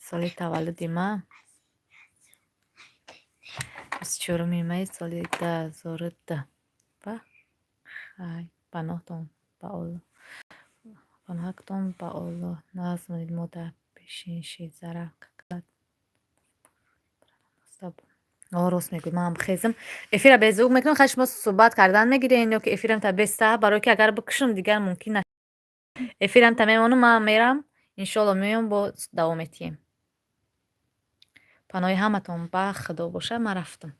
Соли таваллуди ман 24-уми майи соли 2002. Ва хай, паноҳтон ба Оллоҳ, паноҳактон ба Оллоҳ. Нағз монед, модар пешин шид зара. О, рост мегӯед, манам хезм. Эфира беззвук мекунам, хай шумо суҳбат кардан мегирен ё ки эфирам та беста, барое ки агар бикушам, дигар мумкин на. Эфирам та мемонам, ман мерам, иншоалло меоям, боз давом метиҳем. Паноҳи ҳаматон ба Худо бошад, ман рафтам.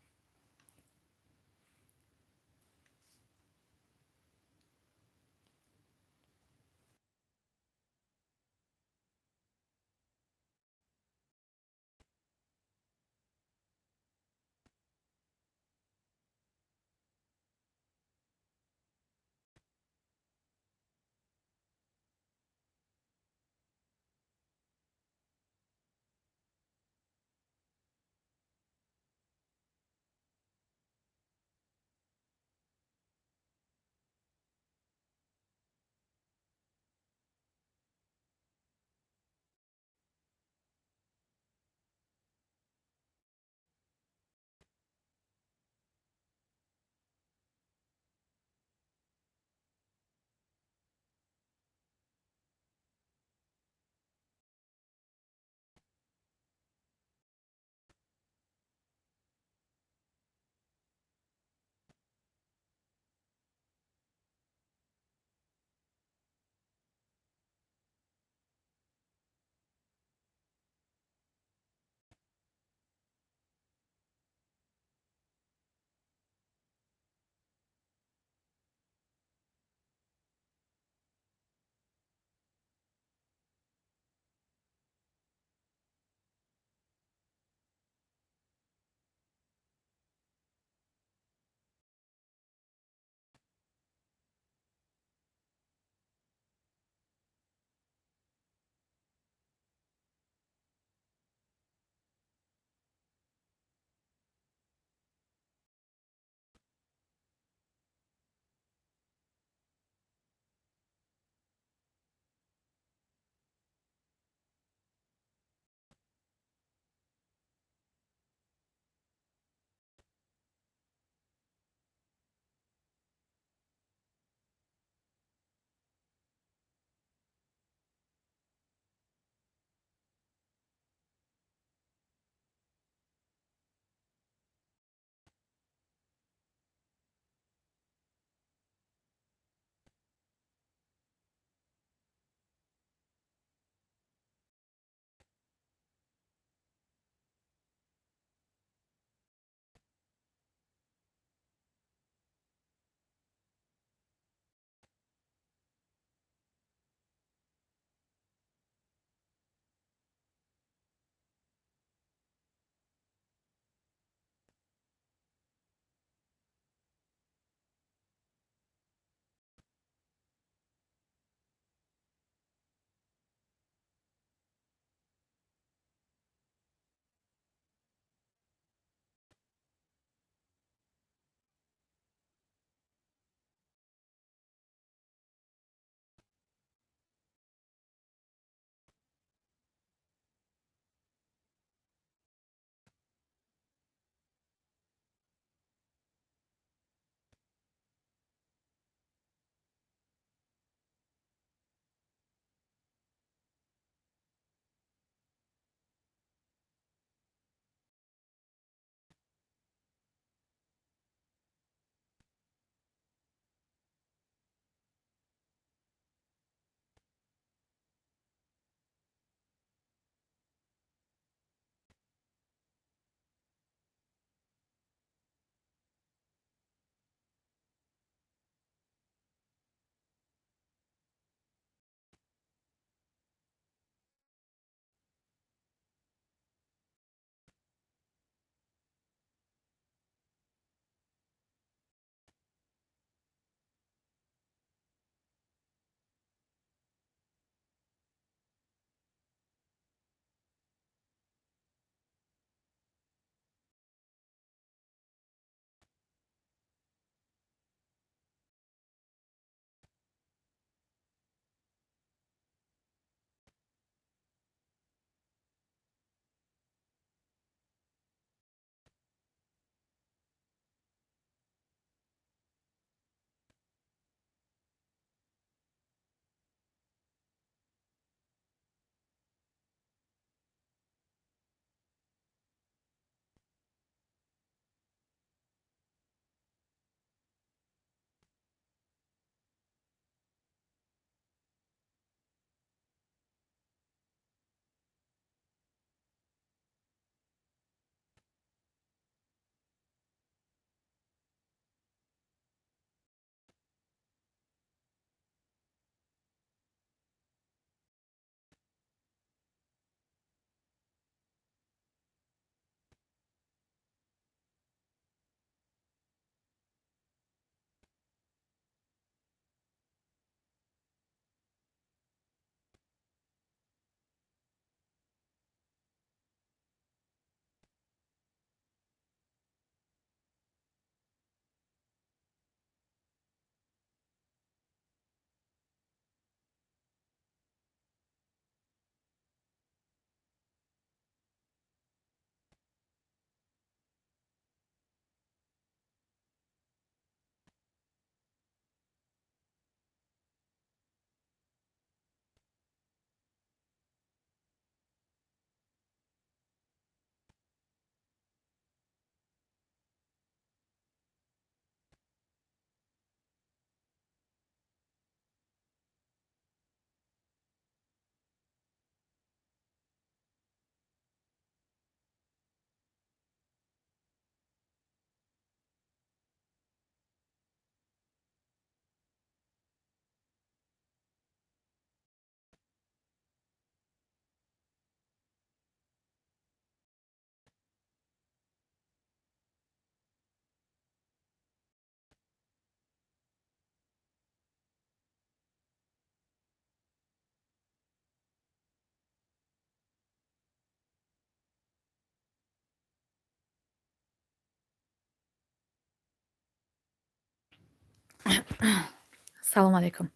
Салом алейкум.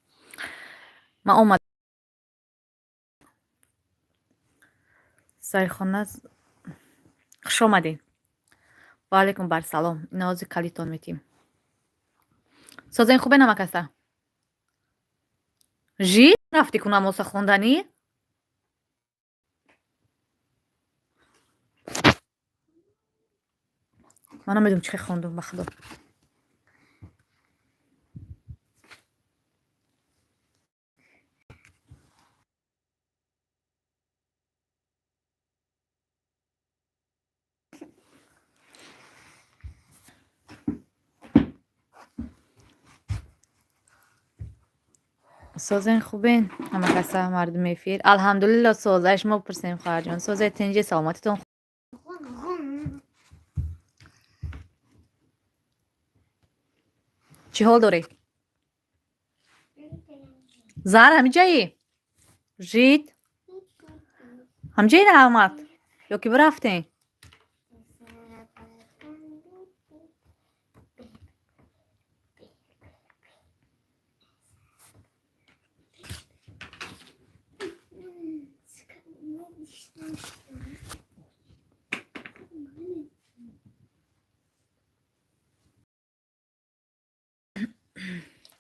Ман омад Зарихона, хуш омадед. Ва алейкум барсалом. Ина ҳозир калитон метиҳем. Созен, хубе намакаса? Жи рафтӣ ку намоза хонданӣ? Ман намедонам, чӣ хел хондум, ба худо. Созен, хубен ҳамакаса, мардуми эфир? Алҳамдулилло, соз. Ай шумо пурсем, хоҳарҷон. Созе, тинҷи, саломатитон? Чӣ ҳол дорӣ, Зар? Ҳамиҷаи жид, ҳамҷаи раҳмат ё ки бирафтем?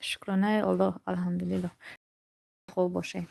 Шукронаи Аллоҳ, алҳамдулилло, хуб бошед.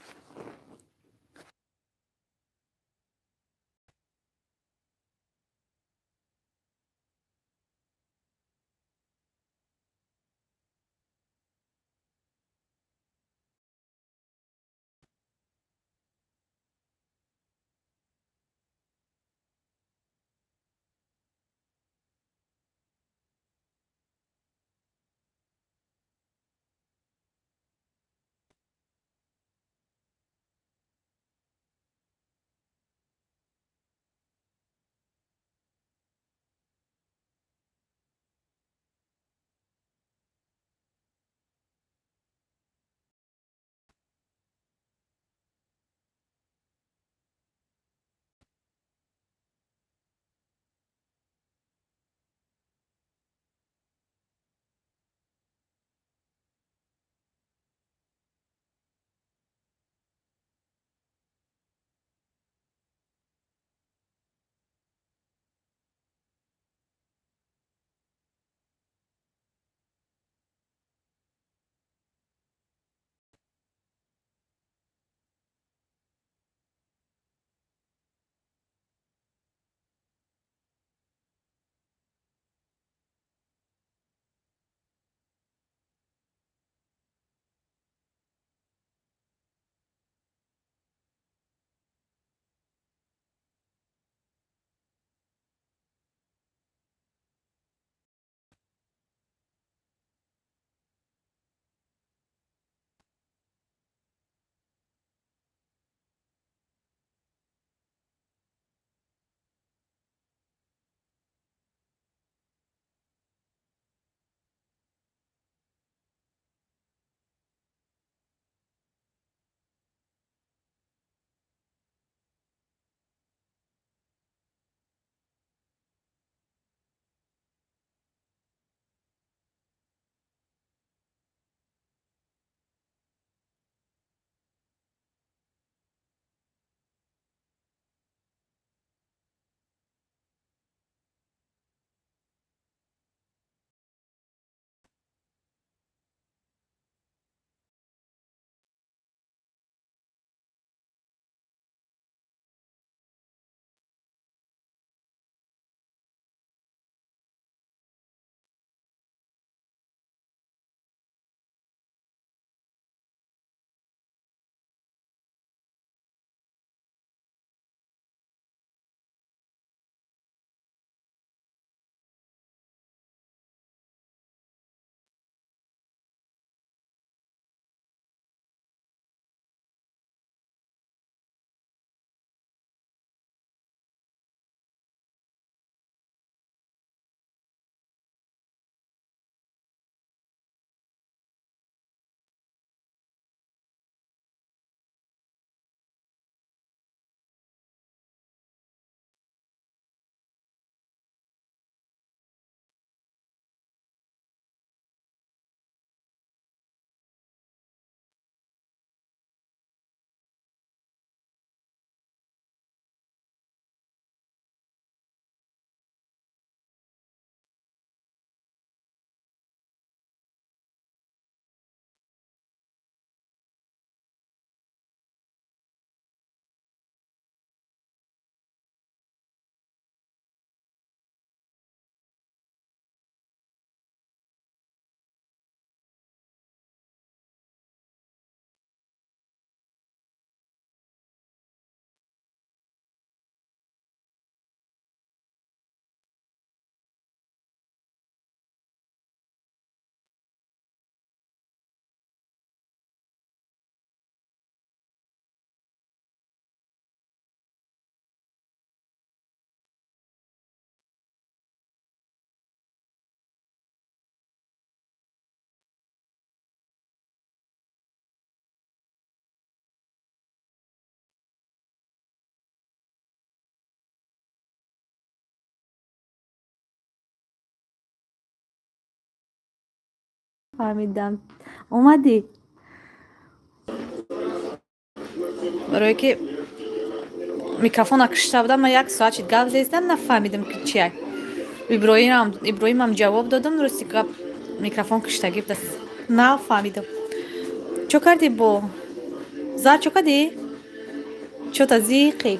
Нафаҳмидам, омадӣ, барое ки микрофона кушта будам. Ман як соат шид гап зестам, нафаҳмидам, ки чия. Иброҳимам ҷавоб додам. Рости гап, микрофон куштагӣ будаст, нафаҳмидам. Чо кардӣ бо зар? Чо кардӣ? Чота зиқӣ?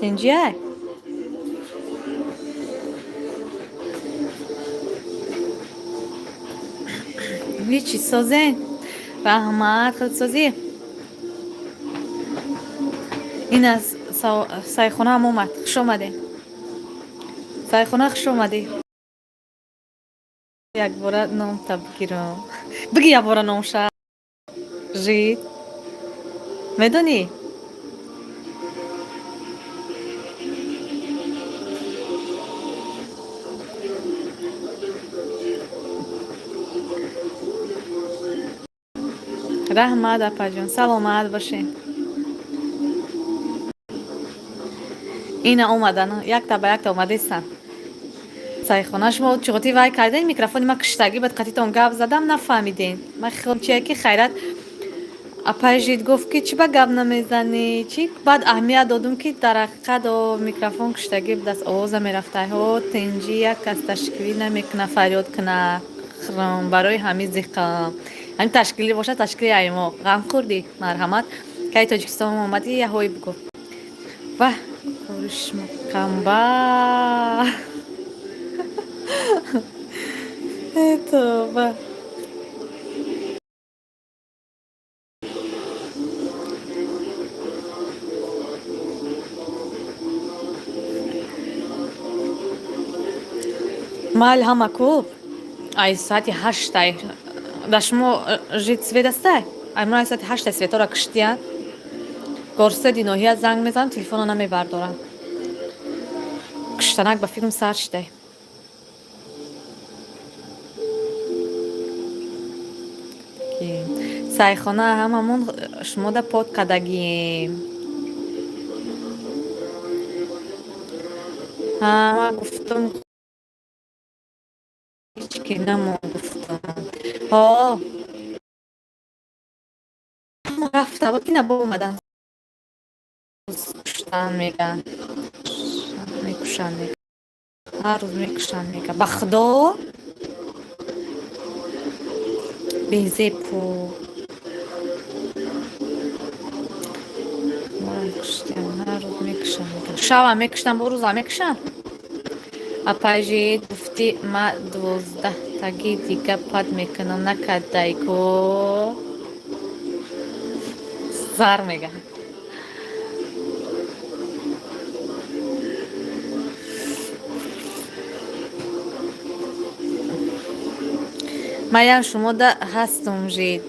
Тинҷиай? Ҳечи, созен, раҳмат, худсозӣ. Ин аз сайхонаам омад. Хуш омадем, сайхона, хуш омадӣ. Якбора номта бигирам, биги, якбора номша. Жид, медонӣ? Раҳмат, апаҷон, саломат бошед. Ина омадан, якта ба якта омадестан. Сайхона, шумо чиғоти вай кардем, микрофони ма киштагӣ бад, қатитон гап задам, нафаҳмидем. Ма хиёлам чия, ки хайрат, апай Жид гуфт, ки чӣ ба гап намезанӣ, чӣ? Баъд аҳамият додум, ки дар ҳақиқат микрофон киштагӣ будаст, овоза мерафта. Ҳо, тинҷӣ, як кас ташкилӣ намекуна, фарёд куна, хиром, барои ҳамин зиқам. Ҳамин ташкилӣ бошад, ташкили аймо. Ғам хӯрдӣ, марҳамат, кай Тоҷикистон омадӣ, яҳои бигӯ. Ваҳ, кори шумо камба. Тоба. Майли, ҳама ку ай соати 8-ай дар шумо жид свет астай? Ай мо ай соати 8-ай светҳоро киштиянд. Горседи ноҳия занг мезанам, телефонро намебардоранд. Киштанак ба филм сар шидай. Сайхона, ҳамамон шумода под кардагием. Ҳама гуфтум, ҳеҷ ки намон, гуфтум. Ҳо, рафта буд, ина бо омадан, куштан меган, мекушанд мега, ҳар рӯз мекушанд мега. Ба худо, безепу ҳар рӯз мекушанд мега, шава мекуштанд, бо рӯза мекушанд. Апайжид, гуфтӣ, ма 12-таги дига пад мекунам, накардай ку? Зар мега. Маям шумода ҳастум, Жид,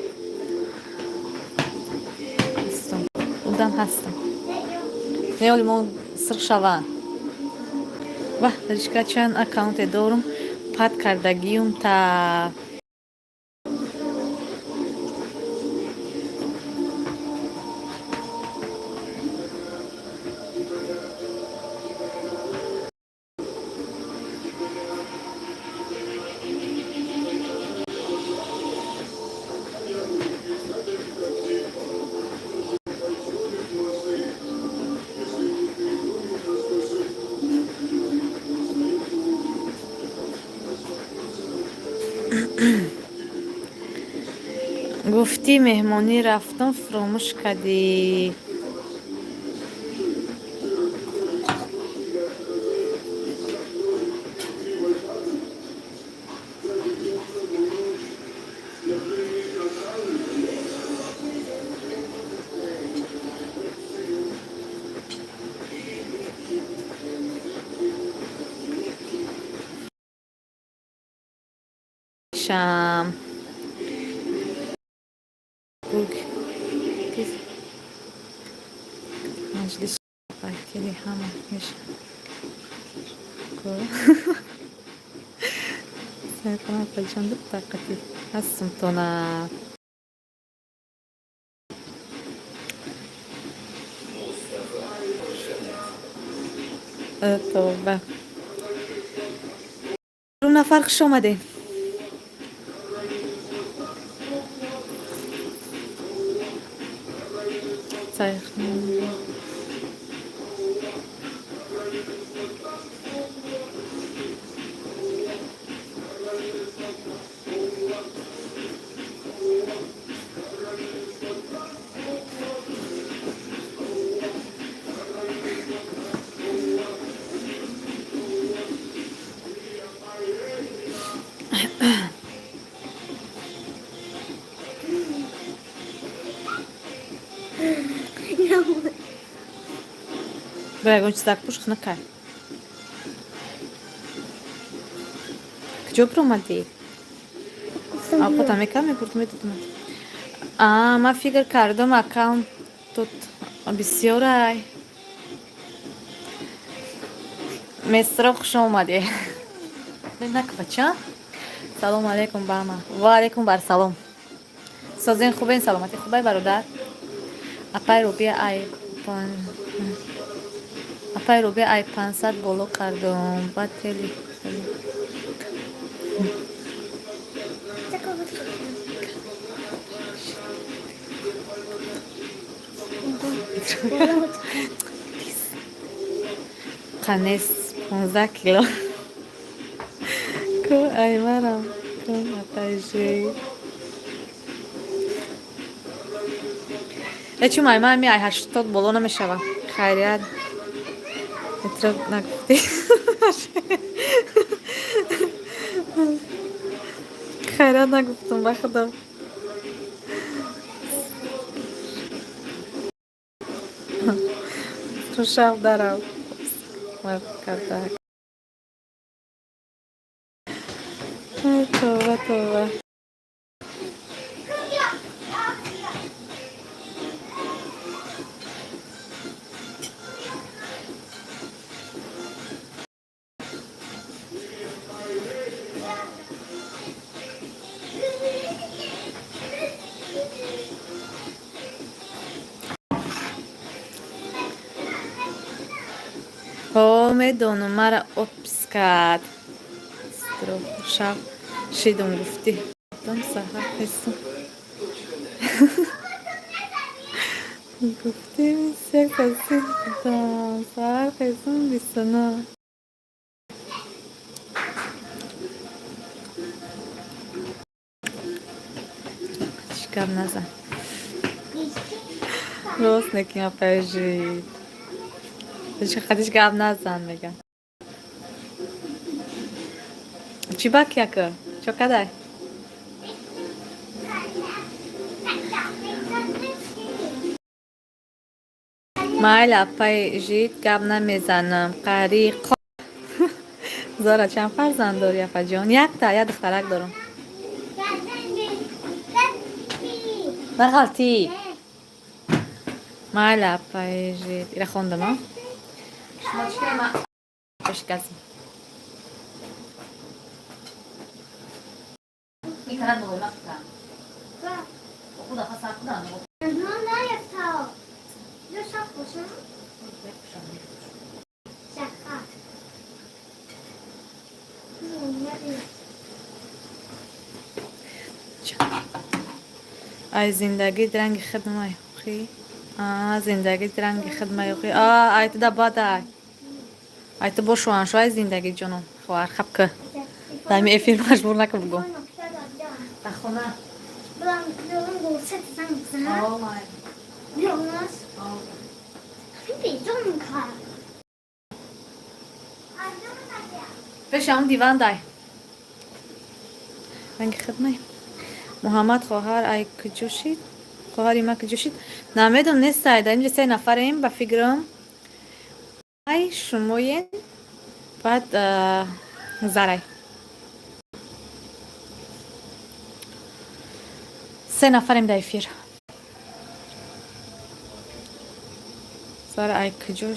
ҳастум, удам ҳастум. Меоли мо сирх шаванд. Ваҳ, ришка, чанд аккаунте дорум, пад кардагиюм та. Гуфтӣ, меҳмонӣ рафтум, фуромӯш кардӣ. Шам маҷлис вакили ҳама мешавад. Апаҷон, дутақати ҳастум тона. Тоба, нафар, хуш омадед. Сайхун. Бо ягон чизак пӯш, хунукай. Куҷо биромадӣ? Авқота мекард, мебурд, медодумад. А, ман фикр кардам, аккаунтот бисёрай. Месро, хуш омадӣ. Нак, бача. Салому алайкум ба ҳама. Ва алайкум барсалом. Созен, хубен, саломатӣ хубай, бародар? Апай Рубия, ай апай Рубия, ай 500 боло кардум. Баъд тели. Такого выключим. Қанес 15 кило. Ку ай марам. Ку апайжи. Э, чу май ман ми ай 80 боло намешава. Хайрият. Метро нагуфтӣ. Хайрият нагуфтум, ба худо. Шаб дарав. Кардак. Това, това. Ҳо, медонам, мара опискад. Шаб шидум гуфтӣ. Дам саҳар хестум. Гуфтӣ як каси будам. Саҳар хестум 29. Чӣ гап назан. Рост некин, апайжи. Хадиш гап назан мегам. Чӣ бак яка? Чо кадай? Майли, апай жид, гап намезанам. Қари Зора, чанд фарзанд дорӣ, апаҷон? Якта, як духтарак дорам. Нағалтӣ. Майли, апай жид. Ира хондам, а? Шумо чӣ ма пешказм. Микарад мулоимат кунам. Худа хаса кунам. Наёфтал. Ё шаб бошам? Шаха. Ай зиндагӣ ранги хидмай хи. А зиндагӣ ранги хидмай хи. А ай туда бадай. Ай ту бо шуаншо ай зиндагӣ ҷоном. Хоҳар хаб ки. Дами эфир маҷбур накун бугум. Дар хона. Булам Пеши ҳамн диван дай. Ранги хидмай. Муҳаммад, хоҳар ай куҷо шид? Хоҳари ма куҷо шид? Намедонам, нестай. Дар инҷа се нафарем, ба фикрам. Ай шумоен, баъд Зарай. Се нафарем дар эфир. Зара ай куҷо?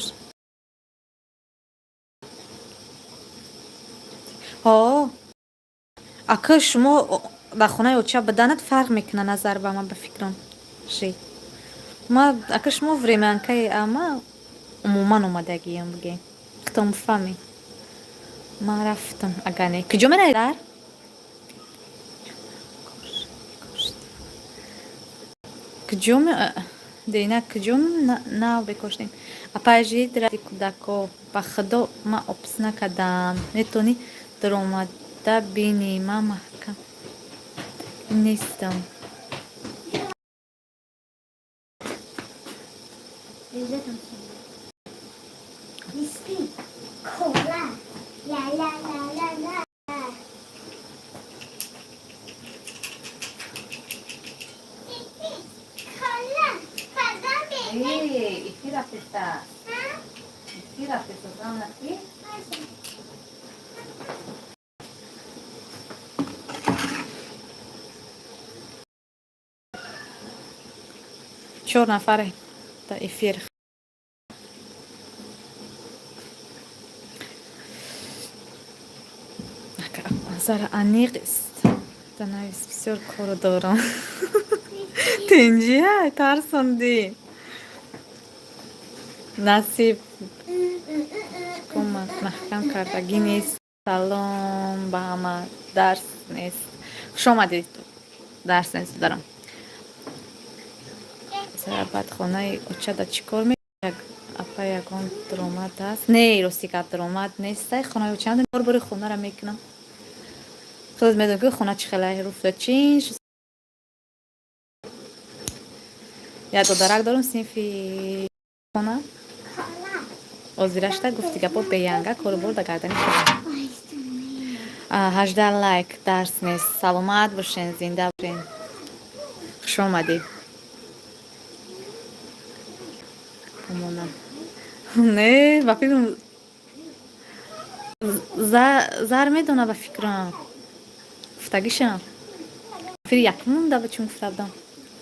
Ҳо. Ака, шумо дар хонаи оча буданат фарқ мекунад назар ба ман, ба фикрам. Ши. Ма ака, шумо времянкаи, ама умуман омадагиам, бигем. Худтон бифаҳмед. Ман рафтам, агар не. Куҷо меравед дар? Куҷо Дина куҷо нав бекоштем? Апай жид ради кӯдако, ба худо ман опис накардам. Метавонӣ даромада бинӣ, ман маҳкам нестам. Чор нафаре дар эфир. Зара аниқ данавис, бисёр кору дорам. Тинҷия тарсондӣ. Насиб маҳкам кардагӣ нест. Салом ба ҳама. Дарс нест. Хуш омадед. Дарс нест дарам. Баъд хонаи очада чӣ кор мекунӣ? Апа, ягон даромад ҳаст? Не, рости гап, даромад нестай. Хонаи оча бор бори хонаро мекунам. Худат медонӣ, ки хона чӣ хеле руфта чин. Як додарак дорам синфи хона. Озирашта гуфти гапо беянга корубор да гардани хона. 18 лайк, дарс нест. Саломат бошен, зинда бошен. Хуш омадед. Не, ба фикрам зар медона, ба фикрам гуфтагишам. Фир якум монда ба чун гуфта будам.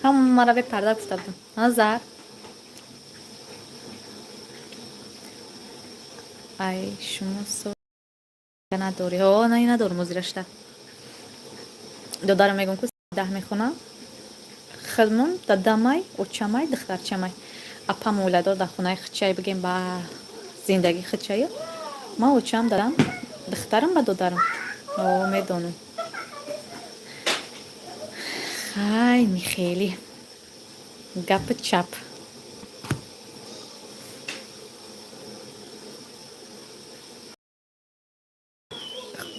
Ҳамаро бепарда гуфта будам. А зар. Ай, шумо со надорӣ. Ҳо, не, надорам озирашта. Додарам мегӯм, ку 10 мехонам. Хидмон дадамай, очамай, духтарчамай. Апам оиладор, дар хонаи хичай, бигем, ба зиндагии хичаю. Ман очам, дадам, духтарам ба додарам. О, медонам. Хай, михели. Гапи чап.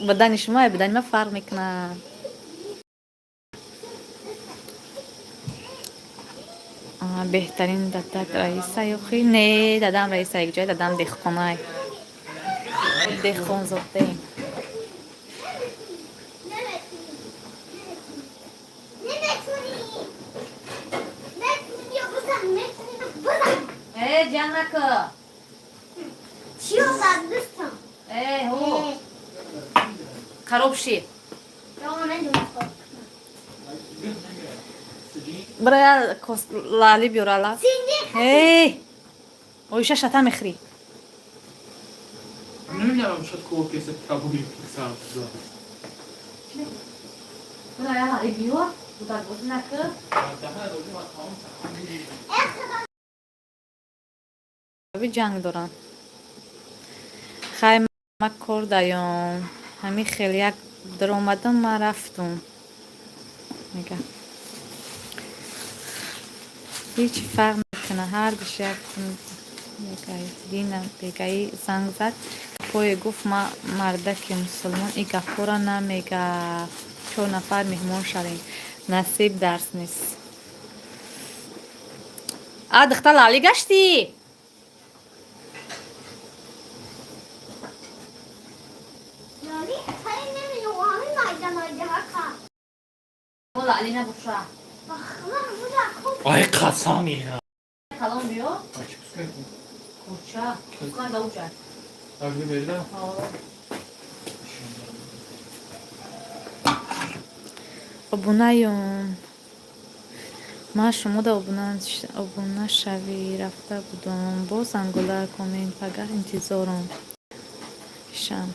Бадани шумо бадани ман фарқ мекунад. Беҳтарин дадат Раиса ёхи? Не, дадам Раиса якҷоя, дадам деҳқонай. Деҳқонзодаем. Э, ҷанг наку. Чӣ омад, дӯстам? Э, ҳо. Хароб шид. Бира, лали биёрала. Эй! Оиша, шата мехӯрӣ. نمیدونم شاید کوکس تبوی سبزا. Бира, я лали биёр. Кӯдак бозӣ накӣ. Ҷанг доранд. Хай, ма кор даём. Ҳамин хел як даромадам, ман рафтум. Мега. Ҳеҷ фарқ намекунад, ҳардуш як. Дина бегаӣ занг зад, гапое гуфт, ма мардаки мусулмон и гапҳоро намегафт. Чор нафар меҳмон шавем. Насиб, дарс нест. А, духтар, лалӣ гаштӣ? Лали? Хай, намедонам, майда майда ҳака. Лалӣ набоша. ай қасам ина. Калон биё. Курча. Пускай да уҷа. Агри берда? Обунаём. Ман шумода обуна шавӣ рафта будам. Боз зангула комент, пагаҳ интизорам. Шам.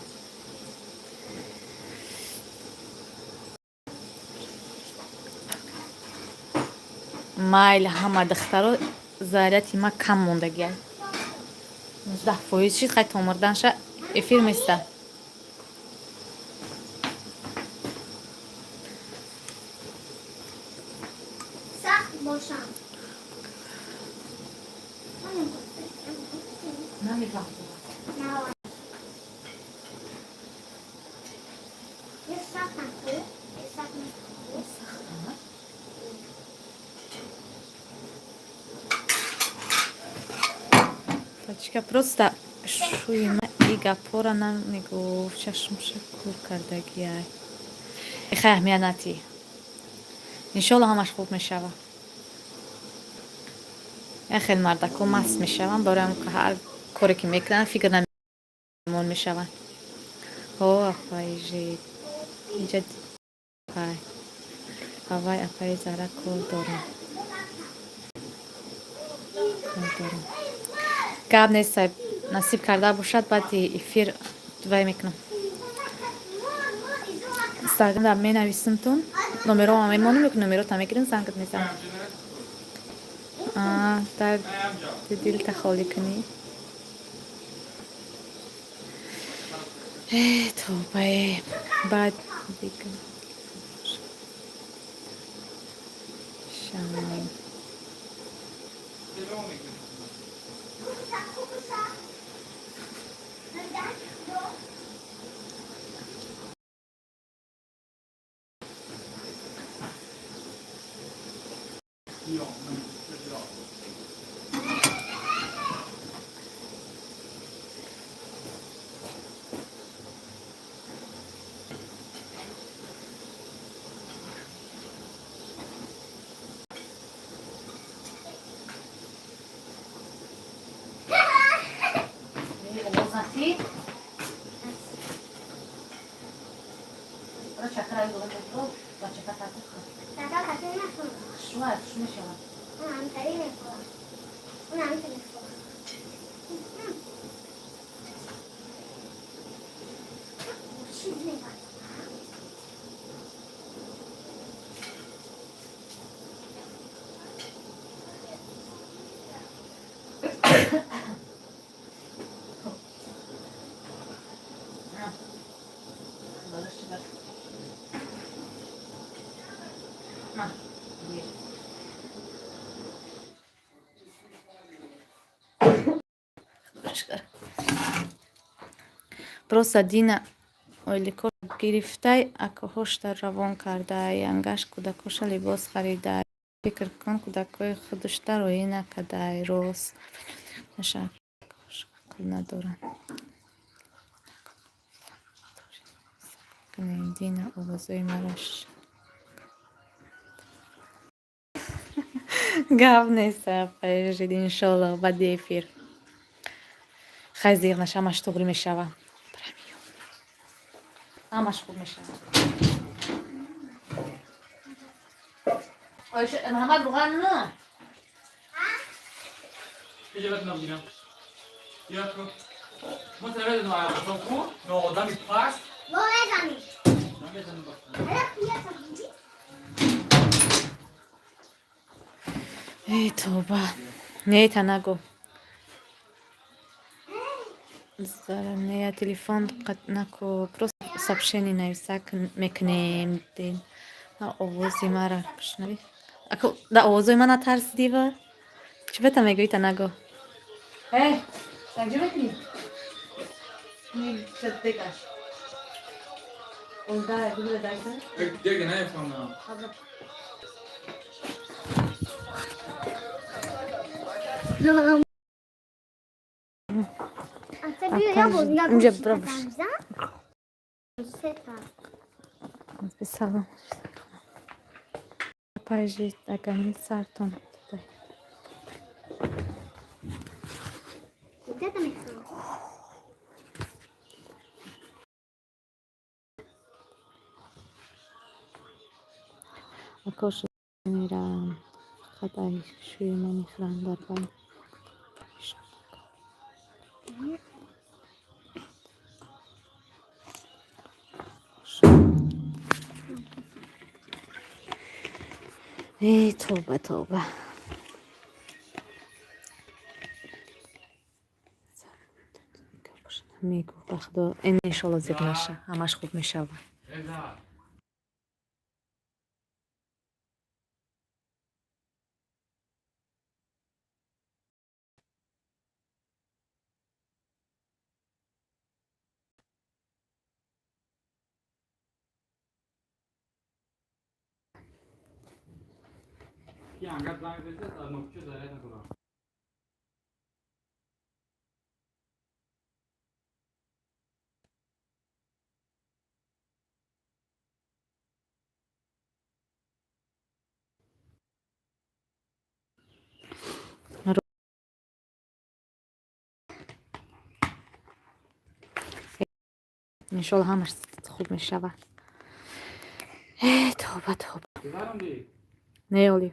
Майли, ҳама духтаро, заряти ма кам мондагиай. 19% шид, хай, то мурданша эфир места. Сахт бошам. Намефаҳмам. Тачка просто шӯи ма и гапҳоро намегуфт, чашмша кур кардагиай. Хай, аҳамият натӣ. Иншолло, ҳамаш хуб мешава. Як хел мардако маст мешаванд, барои ҳар коре ки мекунанд, фикр намон мешаванд. О, апаи жид. Инҷа пай. Авай, апаи Зара, кор дорам. Кор дорам. Гап нест, насиб карда бошад, баъди эфир вай мекунам. Инстаграмда менависимтун, номерома мемонем, ё ки номерота мегирем, зангат мезанам. Дарди дилта холӣ кунӣ. Э, тобае. Баъд дига. Шам. Овоз натӣ? Хушрӯ мешавад. Просто Дина ойлико гирифтай, акоҳошта равон кардай, ангаш кӯдакоша либос харидай. Фикр кун, кӯдакои худушта роӣ накардай. Рост ақл надоранд. Дина, овозои маро гап нест, апаи, иншолло, баъди эфир. Хай, зиғ наша, ҳамаш туғрӣ мешава. Ҳамаш хуб мешава. Муҳаммад, руған на. Иҷозат набигирам. Я ку. Мо намедонам, аяқатон ку, ноодами паст. Намедонам. Эй, тоба. Не, та нагӯ. Зара, не, я телефон наку, просто сообщение нависак мекунем. Овози мара бишнавӣ. Ако да овозои мана тарсидива? Чӣ бета мегӯӣ, та нагӯ? Э, санҷи мекунӣ? Дегаш. Онда гуле дайта? Дега нафаҳмам. Инҷа бира. Салом. Апайжи, агани сартон. Акош мерам. Фақат ай шӯи ма мехӯранд дар байн. Эй, тоба, тоба. Мегӯ, ба худо, иншолло, зиқ наша, ҳамаш хуб мешава. Ки ангар занг зад, нокчо заряд надорам. Иншолло, ҳамаш хуб мешавад. Тоба, тоба. Гузаронди? Не, оли.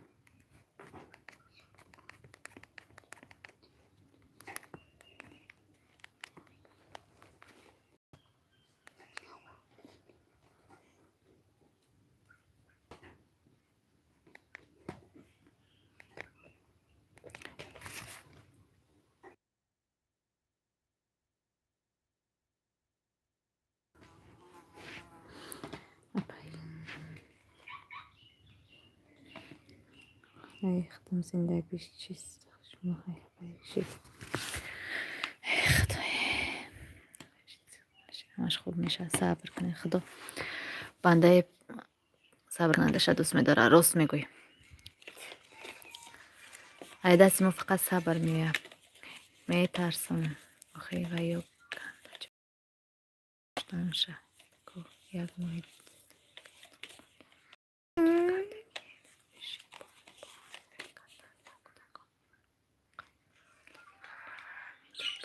Худам, зиндагиш чист? Шумо шид. Худое, ҳамаш хуб мешавад, сабр кунед. Худо бандаи сабркунандаша дӯст медорад. Рост мегӯй, ай дасти мо фақат сабр меояд. Метарсам охи, ва ё ша як моҳи.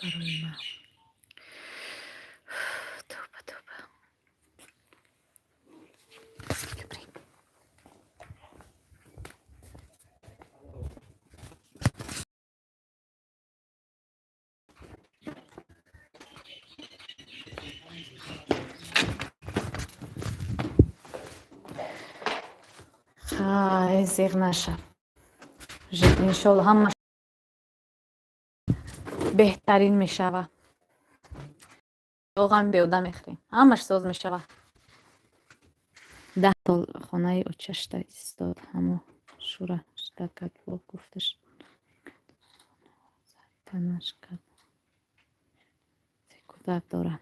Барои ман тоба, тоба. Хай, зиғ наша, иншолло, ҳама беҳтарин мешава. Оғам беода мехӯрем, ҳамаш соз мешава. 10 сол хонаи очашта истод, ҳамо шура шуда кард, бо гуфташ танаш кард, се кӯдак дорад.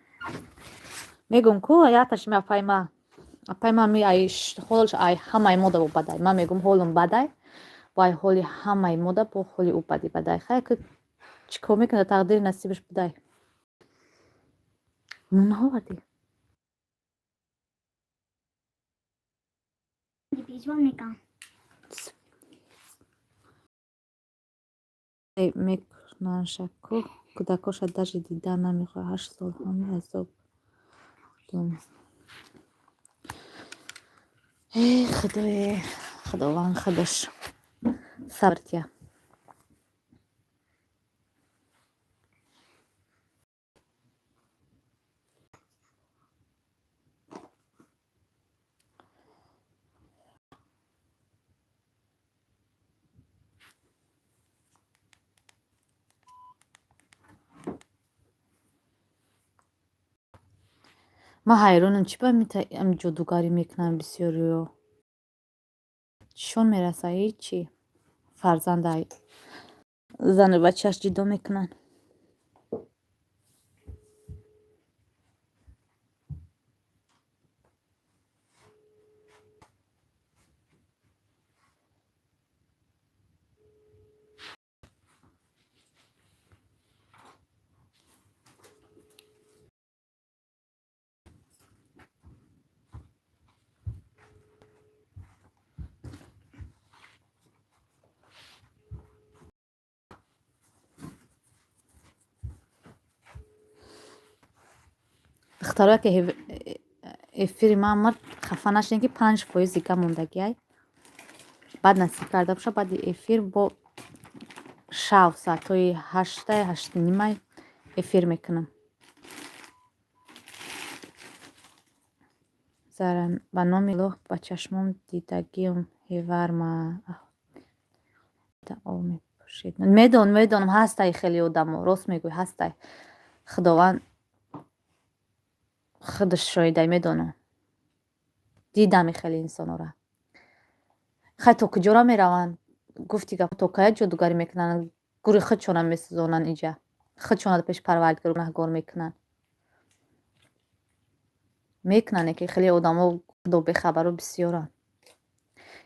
Мегум ку, яташ ми апай ма, апай ма ми ай ҳолш ай ҳамаи мода бо бадай. Ман мегум, ҳолум бадай, бо ай ҳоли ҳамаи мода бо ҳоли ӯ бади бадай. Хай, ки чӣ кор мекунад, тақдири насибаш будай. Наовардӣ? Пешвон мекунам. Мекунанша ку, кӯдакоша даже дида намехоҳад. 8 сол ҳами азоб дум. Э, худое, худованд худаш сабр тия. Ман ҳайронам, чӣ ба ам ҷодугарӣ мекунанд бисёриё? Чишон мераса? Ҳечи. Фарзанда зану бачааш ҷудо мекунанд. Духтаро, ки эфири ман мард, хафа нашудем, ки 5% дига мондагиай. Баъд насиб карда боша, баъди эфир бо шав соатҳои 8, 8:30 эфир мекунам. Зара, ба номи Аллоҳ, ба чашмом дидагиам ҳеварма мепӯшид. Медонам, медонам, ҳастай хеле одамо, рост мегӯй, ҳастай. Худованд худаш шоҳидай, медонам. Дидам хеле инсонора. Хай, то куҷора мераванд? Гуфти гап, то кая ҷодугарӣ мекунанд? Гури худшона месӯзонанд иҷа. Худшона пеши Парвардигор гунаҳгор мекунанд. Мекунанд, ки хеле одамо худо бехабаро бисёранд.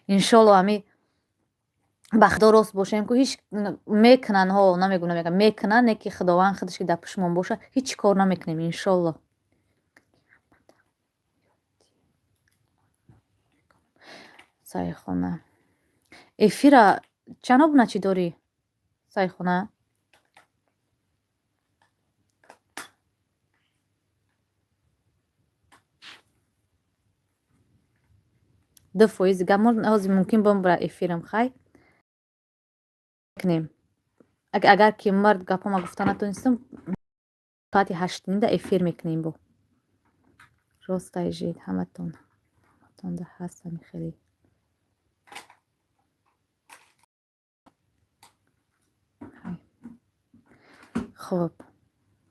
Иншолло, ами Ба худо рост бошем, ку ҳеҷ мекунанд, ҳо, намегӯ, намегӯям, мекунанд, не ки Худованд худаш ки дар пушмон боша, ҳеҷ кор намекунем, иншолло. Сайхона, эфира чанд обуначӣ дорӣ, Сайхона? 2% дига ҳозир мумкин бомбра эфирам, хай кунем. Агар ки мард гапома гуфта натонистам, соати 8:30 эфир мекунем. Бо ростай жид ҳаматон, ҳаматонда ҳастами хеле. Хуб,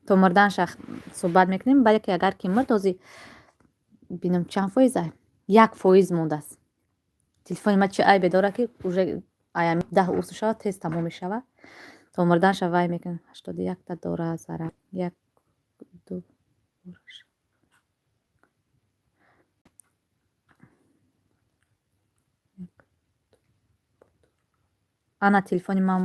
то мурданша суҳбат мекунем. Баъде ки агар ки мурд, ҳозир бинам чанд фоиза, 1% мондааст. Телефони ма чи айбе дорад, ки уже аями 10 урс шавад, тез тамом мешавад. То мурданша вай мекунем. 81-та дора зара як ду. Ана телефони ман.